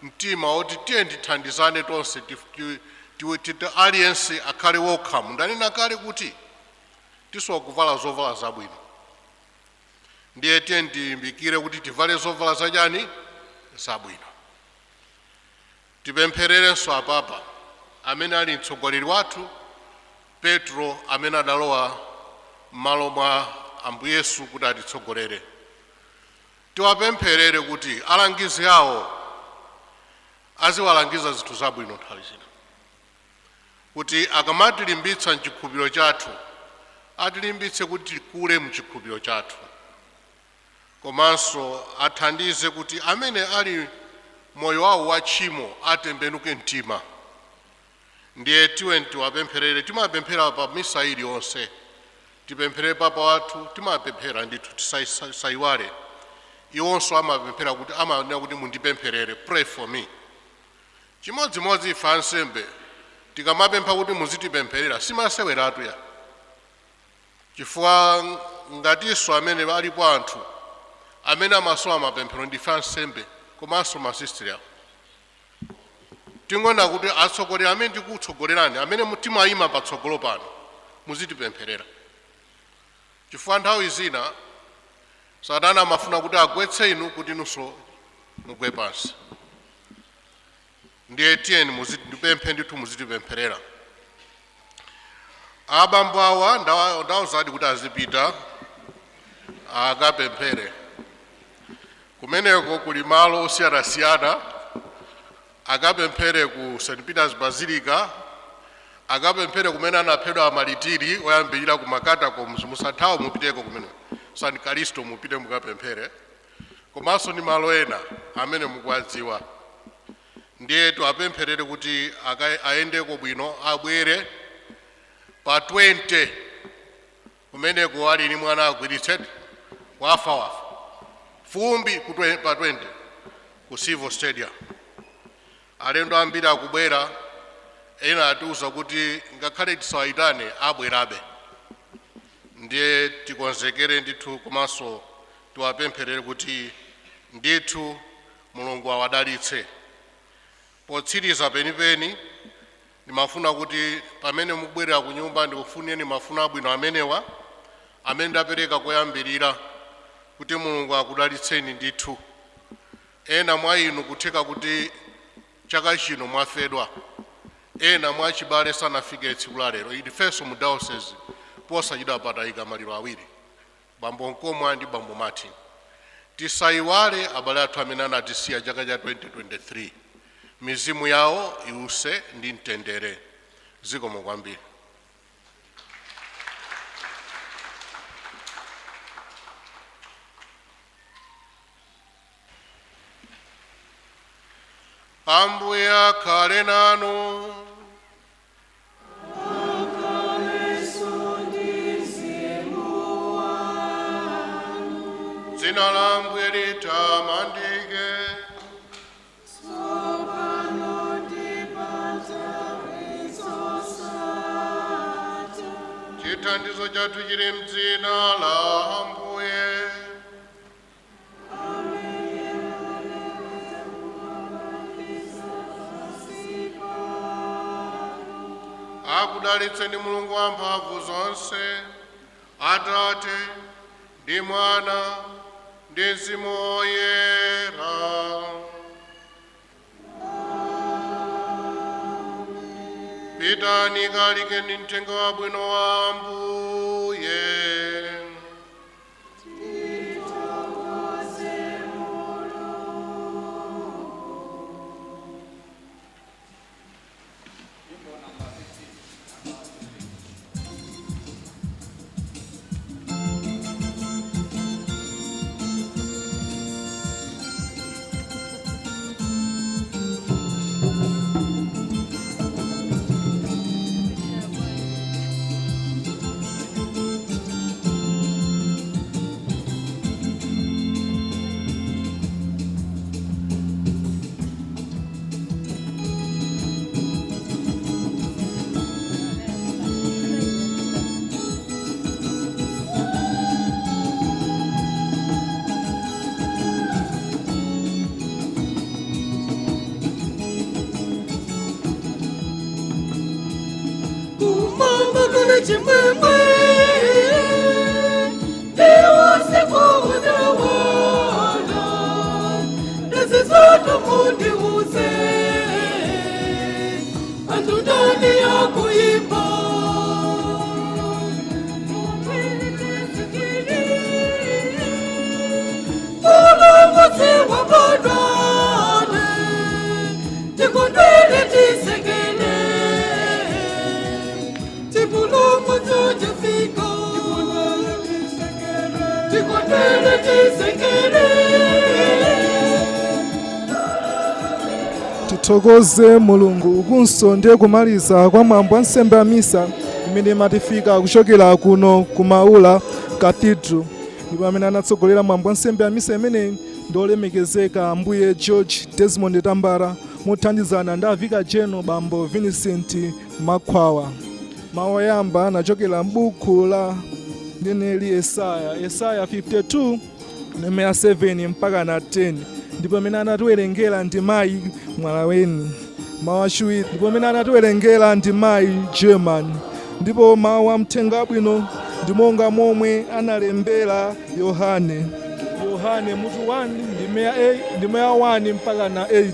mtima woti tiye tithandizane tonse, aliyense akhale wokha, ndanena kale kuti tisowa kuvala zovala zabwino. Ndiye tiye tilimbikire kuti tivale zovala zachani? Zabwino. Tipemphererenso apapa amene ali mtsogoleri wathu Petro, amene adalowa m'malo mwa Ambuye Yesu kuti atitsogolere. Tiwapempherere kuti alangizi awo aziwalangiza zinthu zabwino nthawi zina, kuti akamatilimbitsa mchikhulupiriro chathu, atilimbitse kuti tikule mchikhulupiriro chathu, komanso athandize kuti amene ali moyo wawo wa tchimo atembenuke mtima. Ndiye tiwe tiwapempherere. Timapemphera pa misa iliyonse, tipempherere papa wathu, timapemphera ndithu, tisayiwale. Iwonso amapemphera kuti, amanena kuti, "Mundipempherere, pray for me." Chimodzimodzi ife ansembe, tikamapempha kuti muzitipempherera, simaseweratu ya, chifukwa ngatinso amene alipo anthu amene amasowa mapemphero ndife ansembe komanso masisteri awo. Tingoona kuti atsogoleri amene tikutsogolerani, amene timayima patsogolo pano, muzitipempherera, chifukwa nthawi zina Satana amafuna kuti agwetse inu kuti inunso mugwe pansi. Ndiye tiyeni ndipemphe ndithu muzitipempherera. Abambo awa ndawuzadi kuti azipita akapemphere kumeneko, kuli malo osiyanasiyana. Akapemphere ku St Peter's Basilica, akapemphere kumene anaphedwa amalitiri oyambirira ku macatacombs. Musathawe, mupiteko kumene San Calisto, mupite mukapemphere, komanso ndi malo ena amene mukuwadziwa. Ndiye tiwapempherere kuti ayendeko bwino, abwere pa 20. Kumeneko ali ni mwana agwiritsedi, wafa wafa fumbi pa 20 ku Civil Stadium. Alendo ambiri akubwera, ena atiuza kuti ngakhale tisawayitane abwerabe. Ndiye tikonzekere ndithu, komanso tiwapempherere kuti ndithu Mulungu awadalitse. Potsiriza penipeni, ndimafuna kuti pamene mukubwerera ku nyumba ndikufunireni mafuno abwino amenewa amene ndapereka koyambirira, kuti Mulungu akudalitseni ndithu. Ena mwa inu kutheka kuti chaka chino mwafedwa, ena mwa chibale sanafike tsiku la lero. Ifenso mu diocese posachedwa patayika maliro awiri, bambo Nkomwa ndi bambo Martin. Tisayiwale abale athu amene anatisiya chaka cha 2023. Mizimu yawo iwuse ndi mtendere. Zikomo kwambiri. Ambuye akhale nanu. Dzina la Ambuye litamandike. Chithandizo chathu chili mdzina la Ambuye. Akudalitseni Mulungu wamphamvu zonse, Atate ndi Mwana ndi Mzimu Woyera. Pitani kalikeni mthenga wabwino wa Ambuye. Kumamba kule chimwemwe ndiusiku unawona ndazizota mundiuze antu ndani yakuimba Mulungu wabadwane tikondwele tisekele Tipulungu tujafika Tikondwele tisekele. Tithokoze Mulungu. Ukunso ndiye kumaliza kwa mwambo wa nsembe ya misa imene imatifika kuchokera kuno ku Maula Cathedral, ndipo amene anatsogolera mwambo wa nsembe ya misa imeneyi ndi olemekezeka Ambuye George Desmond Tambara, mothandizana ndi avika jeno bambo Vincent Makhwawa. Mawu oyamba anachokera m'buku la mneneri Yesaya, Yesaya 52 ndime ya 7 mpaka na 10, ndipo amene anatiwerengera ndi mayi Mwalaweni. Mawu achiwiri, ndipo amene anatiwerengera ndi mayi German. Ndipo mawu amthenga wabwino ndi monga momwe analembera Yohane, Yohane mutu 1 ndime ya 8, ndime ya 1 mpaka na 8,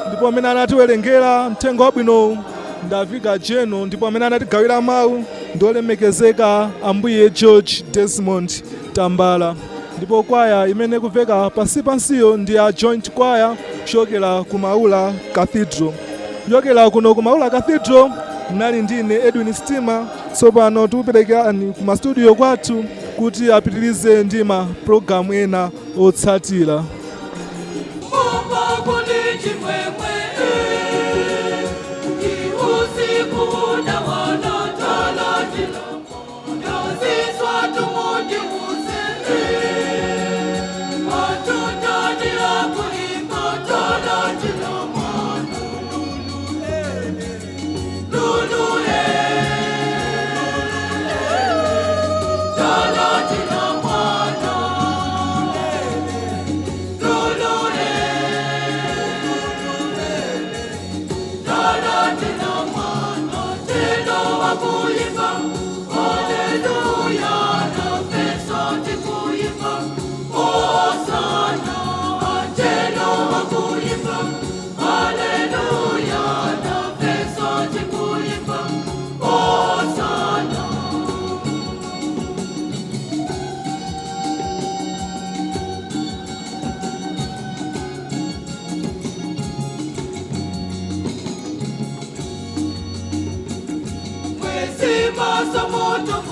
ndipo amene anatiwerengera mthenga wabwino ndavika jeno, ndipo amene anatigawira mawu ndi olemekezeka Ambuye George Desmond Tambala. Ndipo kwaya imene kuveka pansi pansiyo ndi a joint choir kuchokera ku Maula Cathedral. Kuchokera kuno ku Maula Cathedral mnali ndine Edwin Stima. Tsopano tikuperekani ku mastudio kwathu kuti apitirize ndi ma programu ena otsatira. Kumamba kule chimwemwe usiku unawona talatilo ndaziswa tumundiuze atundani akuimba talatilo mwana lulule talatilo mwana lulule. Kutu